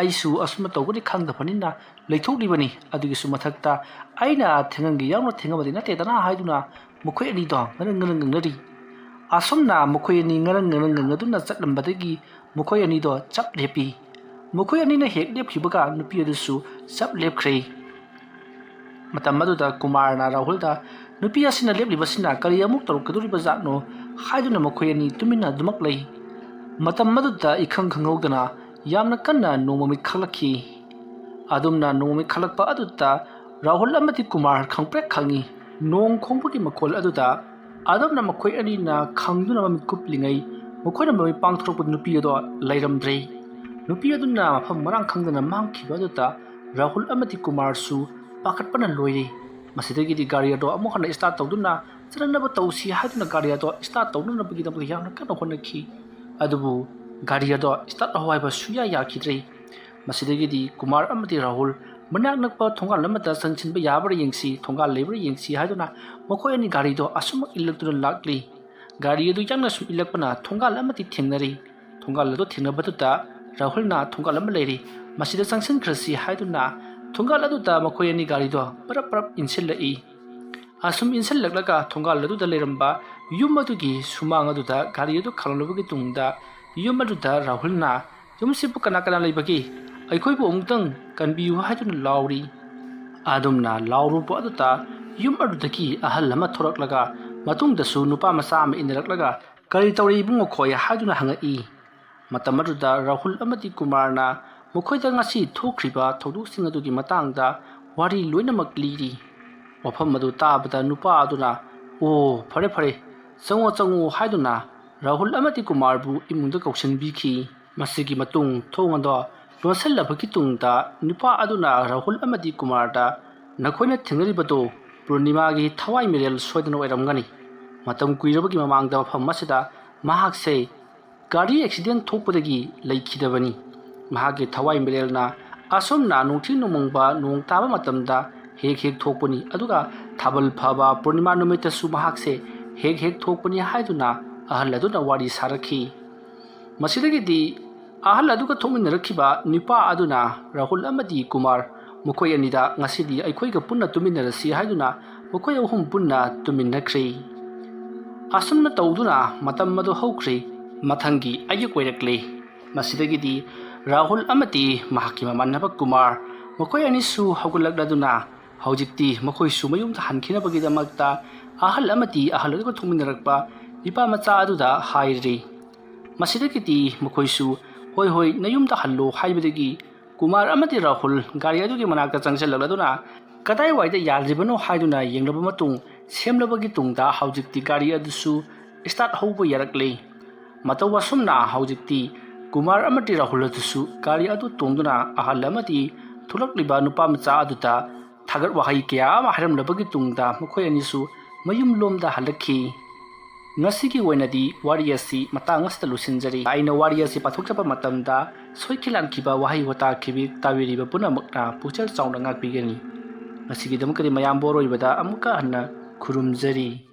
"ꯑꯩꯁꯨ ꯑꯁꯨꯝꯅ ꯇꯧꯒꯅꯤ ꯈꯪꯗꯕꯅꯤꯅ ꯂꯩꯊꯣꯛꯂꯤꯕꯅꯤ, ꯑꯗꯨꯒꯤꯁꯨ ꯃꯊꯛꯇ ꯑꯩꯅ ꯊꯦꯡꯍꯟꯒꯦ ꯌꯥꯎꯅ ꯊꯦꯡꯍꯕꯗꯤ ꯅꯠꯇꯦꯗꯅ" ꯍꯥꯏꯗꯨꯅ ꯃꯈꯣꯏ ꯑꯅꯤꯗꯣ ꯉꯔꯪ ꯉꯔꯪ ꯉꯪꯅꯔꯤ꯫ ꯑꯁꯨꯝꯅ ꯃꯈꯣꯏ ꯑꯅꯤ ꯉꯔꯪ ꯉꯔꯪ ꯉꯪꯅꯗꯨꯅ ꯆꯠꯂꯝꯕꯗꯒꯤ ꯃꯈꯣꯏ ꯑꯅꯤꯗꯣ ꯆꯞ ꯂꯦꯞꯄꯤ꯫ ꯃꯈꯣꯏ ꯑꯅꯤꯅ ꯍꯦꯛ ꯂꯦꯞꯈꯤꯕꯒ ꯅꯨꯄꯤ ꯑꯗꯨꯁꯨ ꯆꯞ ꯂꯦꯞꯈ꯭ꯔꯦ꯫ ꯃꯇꯝ ꯑꯗꯨꯗ ꯀꯨꯃꯥꯔꯅ ꯔꯥꯍꯨꯜꯗ "ꯅꯨꯄꯤ ꯑꯁꯤꯅ ꯂꯦꯞꯂꯤꯕꯁꯤꯅ ꯀꯔꯤ ꯑꯃꯨꯛ ꯇꯧꯔꯛꯀꯗꯧꯔꯤꯕ ꯖꯥꯠꯅꯣ?" ꯍꯥꯏꯗꯨꯅ ꯃꯈꯣꯏ ꯑꯅꯤ ꯇꯨꯃꯤꯟꯅ ꯑꯗꯨꯃꯛ ꯂꯩ꯫ ꯃꯇꯝ ꯑꯗꯨꯗ ꯏꯈꯪ ꯈꯪꯍꯧꯗꯅ ꯌꯥꯝꯅ ꯀꯟꯅ ꯅꯣꯡ ꯃꯃꯤꯠ ꯈꯠꯂꯛꯈꯤ꯫ ꯑꯗꯨꯝꯅ ꯅꯣꯡ ꯃꯃꯤꯠ ꯈꯠꯂꯛꯄ ꯑꯗꯨꯗ ꯔꯥꯍꯨꯜ ꯑꯃꯗꯤ ꯀꯨꯃꯥꯔ ꯈꯪꯄ꯭ꯔꯦꯛ ꯈꯪꯉꯤ꯫ ꯅꯣꯡ ꯈꯣꯡꯕꯒꯤ ꯃꯈꯣꯜ ꯑꯗꯨꯗ ꯑꯗꯨꯝꯅ ꯃꯈꯣꯏ ꯑꯅꯤꯅ ꯈꯪꯗꯨꯅ ꯃꯃꯤꯠ ꯀꯨꯞꯂꯤꯉꯩ ꯃꯈꯣꯏꯅ ꯃꯃꯤꯠ ꯄꯥꯡꯊꯣꯔꯛꯄꯗ ꯅꯨꯄꯤ ꯑꯗꯣ ꯂꯩꯔꯝꯗ꯭ꯔꯦ꯫ ꯅꯨꯄꯤ ꯑꯗꯨꯅ ꯃꯐꯝ ꯃꯔꯥꯡ ꯈꯪꯗꯅ ꯃꯥꯡꯈꯤꯕ ꯑꯗꯨꯗ ꯔꯥꯍꯨꯜ ꯑꯃꯗꯤ ꯀꯨꯃꯥꯔꯁꯨ ꯄꯥꯈꯠꯄꯅ ꯂꯣꯏꯔꯦ꯫ ꯃꯁꯤꯗꯒꯤꯗꯤ ꯒꯥꯔꯤ ꯑꯗꯣ ꯑꯃꯨꯛ ꯍꯟꯅ start ꯇꯧꯗꯨꯅ ꯆꯠꯅꯅꯕ ꯇꯧꯁꯤ ꯍꯥꯏꯗꯨꯅ ꯒꯥꯔꯤ ꯑꯗꯣ start ꯇꯧꯅꯅꯕꯒꯤꯗꯃꯛꯇ ꯌꯥꯝꯅ ꯀꯟꯅ ꯍꯣꯠꯅꯈꯤ꯫ ꯑꯗꯨꯕꯨ ꯒꯥꯔꯤ ꯑꯗꯣ start ꯇꯧ ꯍꯥꯏꯕ ꯁꯨꯡꯌꯥ ꯌꯥꯈꯤꯗ꯭ꯔꯦ꯫ ꯃꯁꯤꯗꯒꯤꯗꯤ ꯀꯨꯃꯥꯔ ꯑꯃꯗꯤ ꯔꯥꯍꯨꯜ ꯃꯅꯥꯛ ꯅꯛꯄ ꯊꯣꯡꯒꯥꯜ ꯑꯃꯗ ꯆꯪꯁꯤꯟꯕ ꯌꯥꯕ꯭ꯔꯥ ꯌꯦꯡꯁꯤ, ꯊꯣꯡꯒꯥꯜ ꯂꯩꯕ꯭ꯔꯥ ꯌꯦꯡꯁꯤ ꯍꯥꯏꯗꯨꯅ ꯃꯈꯣꯏ ꯑꯅꯤ ꯒꯥꯔꯤꯗꯣ ꯑꯁꯨꯝꯃꯛ ꯏꯜꯂꯛꯇꯨꯅ ꯂꯥꯛꯂꯤ꯫ ꯒꯥꯔꯤ ꯑꯗꯨ ꯌꯥꯡꯅ ꯁꯨꯝ ꯏꯜꯂꯛꯄꯅ ꯊꯣꯡꯒꯥꯜ ꯑꯃꯗꯤ ꯊꯦꯡꯅꯔꯤ꯫ ꯊꯣꯡꯒꯥꯜ ꯑꯗꯨ ꯊꯦꯡꯅꯕꯗꯨꯗ ꯔꯥꯍꯨꯜꯅ ꯊꯣꯡꯒꯥꯜ ꯑꯃ ꯂꯩꯔꯤ, ꯃꯁꯤꯗ ꯆꯪꯁꯤꯟꯈ꯭ꯔꯁꯤ ꯍꯥꯏꯗꯨꯅ ꯊꯣꯡꯒꯥꯜ ꯑꯗꯨꯗ ꯃꯈꯣꯏ ꯑꯅꯤ ꯒꯥꯔꯤꯗꯣ ꯄꯔꯞ ꯄꯔꯞ ꯏꯟꯁꯤꯜꯂꯛꯏ꯫ ꯑꯁꯨꯝ ꯏꯟꯁꯤꯜꯂꯛꯂꯒ ꯊꯣꯡꯒꯥꯜ ꯑꯗꯨꯗ ꯂꯩꯔꯝꯕ ꯌꯨꯝ ꯑꯗꯨꯒꯤ ꯁꯨꯃꯥꯡ ꯑꯗꯨꯗ ꯒꯥꯔꯤ ꯑꯗꯨ ꯈꯥꯝꯂꯕꯒꯤ ꯇꯨꯡꯗ ꯌꯨꯝ ꯑꯗꯨꯗ ꯔꯥꯍꯨꯜꯅ, "ꯌꯨꯝꯁꯤꯕꯨ ꯀꯅꯥ ꯀꯅꯥ ꯂꯩꯕꯒꯦ? ꯑꯩꯈꯣꯏꯕꯨ ꯑꯃꯨꯛꯇꯪ ꯀꯟꯕꯤꯌꯨ" ꯍꯥꯏꯗꯨꯅ ꯂꯥꯎꯔꯤ꯫ ꯑꯗꯨꯝꯅ ꯂꯥꯎꯔꯨꯕ ꯑꯗꯨꯗ ꯌꯨꯝ ꯑꯗꯨꯗꯒꯤ ꯑꯍꯜ ꯑꯃ ꯊꯣꯔꯛꯂꯒ ꯃꯇꯨꯡꯗꯁꯨ ꯅꯨꯄꯥ ꯃꯆꯥ ꯑꯃ ꯏꯟꯅꯔꯛꯂꯒ, "ꯀꯔꯤ ꯇꯧꯔꯤ ꯏꯕꯨꯡꯉꯣ ꯈꯣꯏ?" ꯍꯥꯏꯗꯨꯅ ꯍꯪꯉꯛꯏ꯫ ꯃꯇꯝ ꯑꯗꯨꯗ ꯔꯥꯍꯨꯜ ꯑꯃꯗꯤ ꯀꯨꯃꯥꯔꯅ ꯃꯈꯣꯏꯗ ꯉꯁꯤ ꯊꯣꯛꯈ꯭ꯔꯤꯕ ꯊꯧꯗꯣꯛꯁꯤꯡ ꯑꯗꯨꯒꯤ ꯃꯇꯥꯡꯗ ꯋꯥꯔꯤ ꯂꯣꯏꯅꯃꯛ ꯂꯤꯔꯤ꯫ ꯋꯥꯐꯝ ꯑꯗꯨ ꯇꯥꯕꯗ ꯅꯨꯄꯥ ꯑꯗꯨꯅ, "ꯑꯣ, ꯐꯔꯦ ꯐꯔꯦ, ꯆꯪꯉꯣ ꯆꯪꯉꯣ" ꯍꯥꯏꯗꯨꯅ ꯔꯥꯍꯨꯜ ꯑꯃꯗꯤ ꯀꯨꯃꯥꯔꯕꯨ ꯏꯃꯨꯡꯗ ꯀꯧꯁꯤꯟꯕꯤꯈꯤ꯫ ꯃꯁꯤꯒꯤ ꯃꯇꯨꯡ ꯊꯣꯡ ꯑꯗꯣ ꯂꯣꯟꯁꯤꯜꯂꯕꯒꯤ ꯇꯨꯡꯗ ꯅꯨꯄꯥ ꯑꯗꯨꯅ ꯔꯥꯍꯨꯜ ꯑꯃꯗꯤ ꯀꯨꯃꯥꯔꯗ, "ꯅꯈꯣꯏꯅ ꯊꯦꯡꯅꯔꯤꯕꯗꯨ ꯄꯨꯔꯅꯤꯃꯥꯒꯤ ꯊꯋꯥꯏ ꯃꯤꯔꯦꯜ ꯁꯣꯏꯗꯅ ꯑꯣꯏꯔꯝꯒꯅꯤ꯫ ꯃꯇꯝ ꯀꯨꯏꯔꯕꯒꯤ ꯃꯃꯥꯡꯗ ꯃꯐꯝ ꯑꯁꯤꯗ ꯃꯍꯥꯛꯁꯦ ꯒꯥꯔꯤ ꯑꯦꯛꯁꯤꯗꯦꯟ ꯊꯣꯛꯄꯗꯒꯤ ꯂꯩꯈꯤꯗꯕꯅꯤ꯫ ꯃꯍꯥꯛꯀꯤ ꯊꯋꯥꯏ ꯃꯤꯔꯦꯜꯅ ꯑꯁꯨꯝꯅ ꯅꯣꯡꯊꯤ ꯅꯣꯡꯃꯪꯕ ꯅꯣꯡ ꯇꯥꯕ ꯃꯇꯝꯗ ꯍꯦꯛ ꯍꯦꯛ ꯊꯣꯛꯄꯅꯤ, ꯑꯗꯨꯒ ꯊꯥꯕꯜ ꯐꯕ ꯄꯨꯔꯅꯤꯃꯥ ꯅꯨꯃꯤꯠꯇꯁꯨ ꯃꯍꯥꯛꯁꯦ ꯍꯦꯛ ꯍꯦꯛ ꯊꯣꯛꯄꯅꯤ" ꯍꯥꯏꯗꯨꯅ ꯑꯍꯜ ꯑꯗꯨꯅ ꯋꯥꯔꯤ ꯁꯥꯔꯛꯈꯤ꯫ ꯃꯁꯤꯗꯒꯤꯗꯤ ꯑꯍꯜ ꯑꯗꯨꯒ ꯊꯣꯛꯃꯤꯟꯅꯔꯛꯈꯤꯕ ꯅꯨꯄꯥ ꯑꯗꯨꯅ ꯔꯥꯍꯨꯜ ꯑꯃꯗꯤ ꯀꯨꯃꯥꯔ ꯃꯈꯣꯏ ꯑꯅꯤꯗ, "ꯉꯁꯤꯗꯤ ꯑꯩꯈꯣꯏꯒ ꯄꯨꯟꯅ ꯇꯨꯃꯤꯟꯅꯔꯁꯤ" ꯍꯥꯏꯗꯨꯅ ꯃꯈꯣꯏ ꯑꯍꯨꯝ ꯄꯨꯟꯅ ꯇꯨꯃꯤꯟꯅꯈ꯭ꯔꯦ꯫ ꯑꯁꯨꯝꯅ ꯇꯧꯗꯨꯅ ꯃꯇꯝ ꯑꯗꯨ ꯍꯧꯈ꯭ꯔꯦ꯫ ꯃꯊꯪꯒꯤ ꯑꯌꯨꯛ ꯑꯣꯏꯔꯛꯂꯦ꯫ ꯃꯁꯤꯗꯒꯤꯗꯤ ꯔꯥꯍꯨꯜ ꯑꯃꯗꯤ ꯃꯍꯥꯛꯀꯤ ꯃꯃꯥꯟꯅꯕ ꯀꯨꯃꯥꯔ ꯃꯈꯣꯏ ꯑꯅꯤꯁꯨ ꯍꯧꯒꯠꯂꯛꯂꯗꯨꯅ ꯍꯧꯖꯤꯛꯇꯤ ꯃꯈꯣꯏꯁꯨ ꯃꯌꯨꯝꯗ ꯍꯟꯈꯤꯅꯕꯒꯤꯗꯃꯛꯇ ꯑꯍꯜ ꯑꯃꯗꯤ ꯑꯍꯜ ꯑꯗꯨꯒ ꯊꯣꯛꯃꯤꯟꯅꯔꯛꯄ ꯅꯨꯄꯥ ꯃꯆꯥ ꯑꯗꯨꯗ ꯍꯥꯏꯔꯤ꯫ ꯃꯁꯤꯗꯒꯤꯗꯤ ꯃꯈꯣꯏꯁꯨ, "ꯍꯣꯏ ꯍꯣꯏ, ꯅꯌꯨꯝꯗ ꯍꯜꯂꯣ" ꯍꯥꯏꯕꯗꯒꯤ ꯀꯨꯃꯥꯔ ꯑꯃꯗꯤ ꯔꯥꯍꯨꯜ ꯒꯥꯔꯤ ꯑꯗꯨꯒꯤ ꯃꯅꯥꯛꯇ ꯆꯪꯁꯤꯜꯂꯛꯂꯗꯨꯅ ꯀꯗꯥꯏꯋꯥꯏꯗ ꯌꯥꯗ꯭ꯔꯤꯕꯅꯣ ꯍꯥꯏꯗꯨꯅ ꯌꯦꯡꯂꯕ ꯃꯇꯨꯡ ꯁꯦꯝꯂꯕꯒꯤ ꯇꯨꯡꯗ ꯍꯧꯖꯤꯛꯇꯤ ꯒꯥꯔꯤ ꯑꯗꯨꯁꯨ start ꯍꯧꯕ ꯌꯥꯔꯛꯂꯦ꯫ ꯃꯇꯧ ꯑꯁꯨꯝꯅ ꯍꯧꯖꯤꯛꯇꯤ ꯀꯨꯃꯥꯔ ꯑꯃꯗꯤ ꯔꯥꯍꯨꯜ ꯑꯗꯨꯁꯨ ꯒꯥꯔꯤ ꯑꯗꯨ ꯇꯣꯡꯗꯨꯅ ꯑꯍꯜ ꯑꯃꯗꯤ ꯊꯣꯛꯂꯛꯂꯤꯕ ꯅꯨꯄꯥ ꯃꯆꯥ ꯑꯗꯨꯗ ꯊꯥꯒꯠ ꯋꯥꯍꯩ ꯀꯌꯥ ꯑꯃ ꯍꯥꯏꯔꯝꯂꯕꯒꯤ ꯇꯨꯡꯗ ꯃꯈꯣꯏ ꯑꯅꯤꯁꯨ ꯃꯌꯨꯝ ꯂꯣꯝꯗ ꯍꯜꯂꯛꯈꯤ꯫ ꯉꯁꯤꯒꯤ ꯑꯣꯏꯅꯗꯤ ꯋꯥꯔꯤ ꯑꯁꯤ ꯃꯇꯥꯡ ꯑꯁꯤꯗ ꯂꯣꯏꯁꯤꯟꯖꯔꯤ꯫ ꯑꯩꯅ ꯋꯥꯔꯤ ꯑꯁꯤ ꯄꯥꯊꯣꯛꯆꯕ ꯃꯇꯝꯗ ꯁꯣꯏꯈꯤ ꯂꯥꯟꯈꯤꯕ ꯋꯥꯍꯩ ꯋꯥꯇꯥ ꯈꯤꯕꯤꯛ ꯇꯥꯕꯤꯔꯤꯕ ꯄꯨꯝꯅꯃꯛꯅ ꯄꯨꯛꯆꯦꯜ ꯆꯥꯎꯅ ꯉꯥꯛꯄꯤꯒꯅꯤ꯫ ꯉꯁꯤꯒꯤꯗꯃꯛꯇꯗꯤ ꯃꯌꯥꯝ ꯕꯣꯔ ꯑꯣꯏꯕꯗ ꯑꯃꯨꯛꯀ ꯍꯟꯅ ꯈꯨꯔꯨꯝꯖꯔꯤ꯫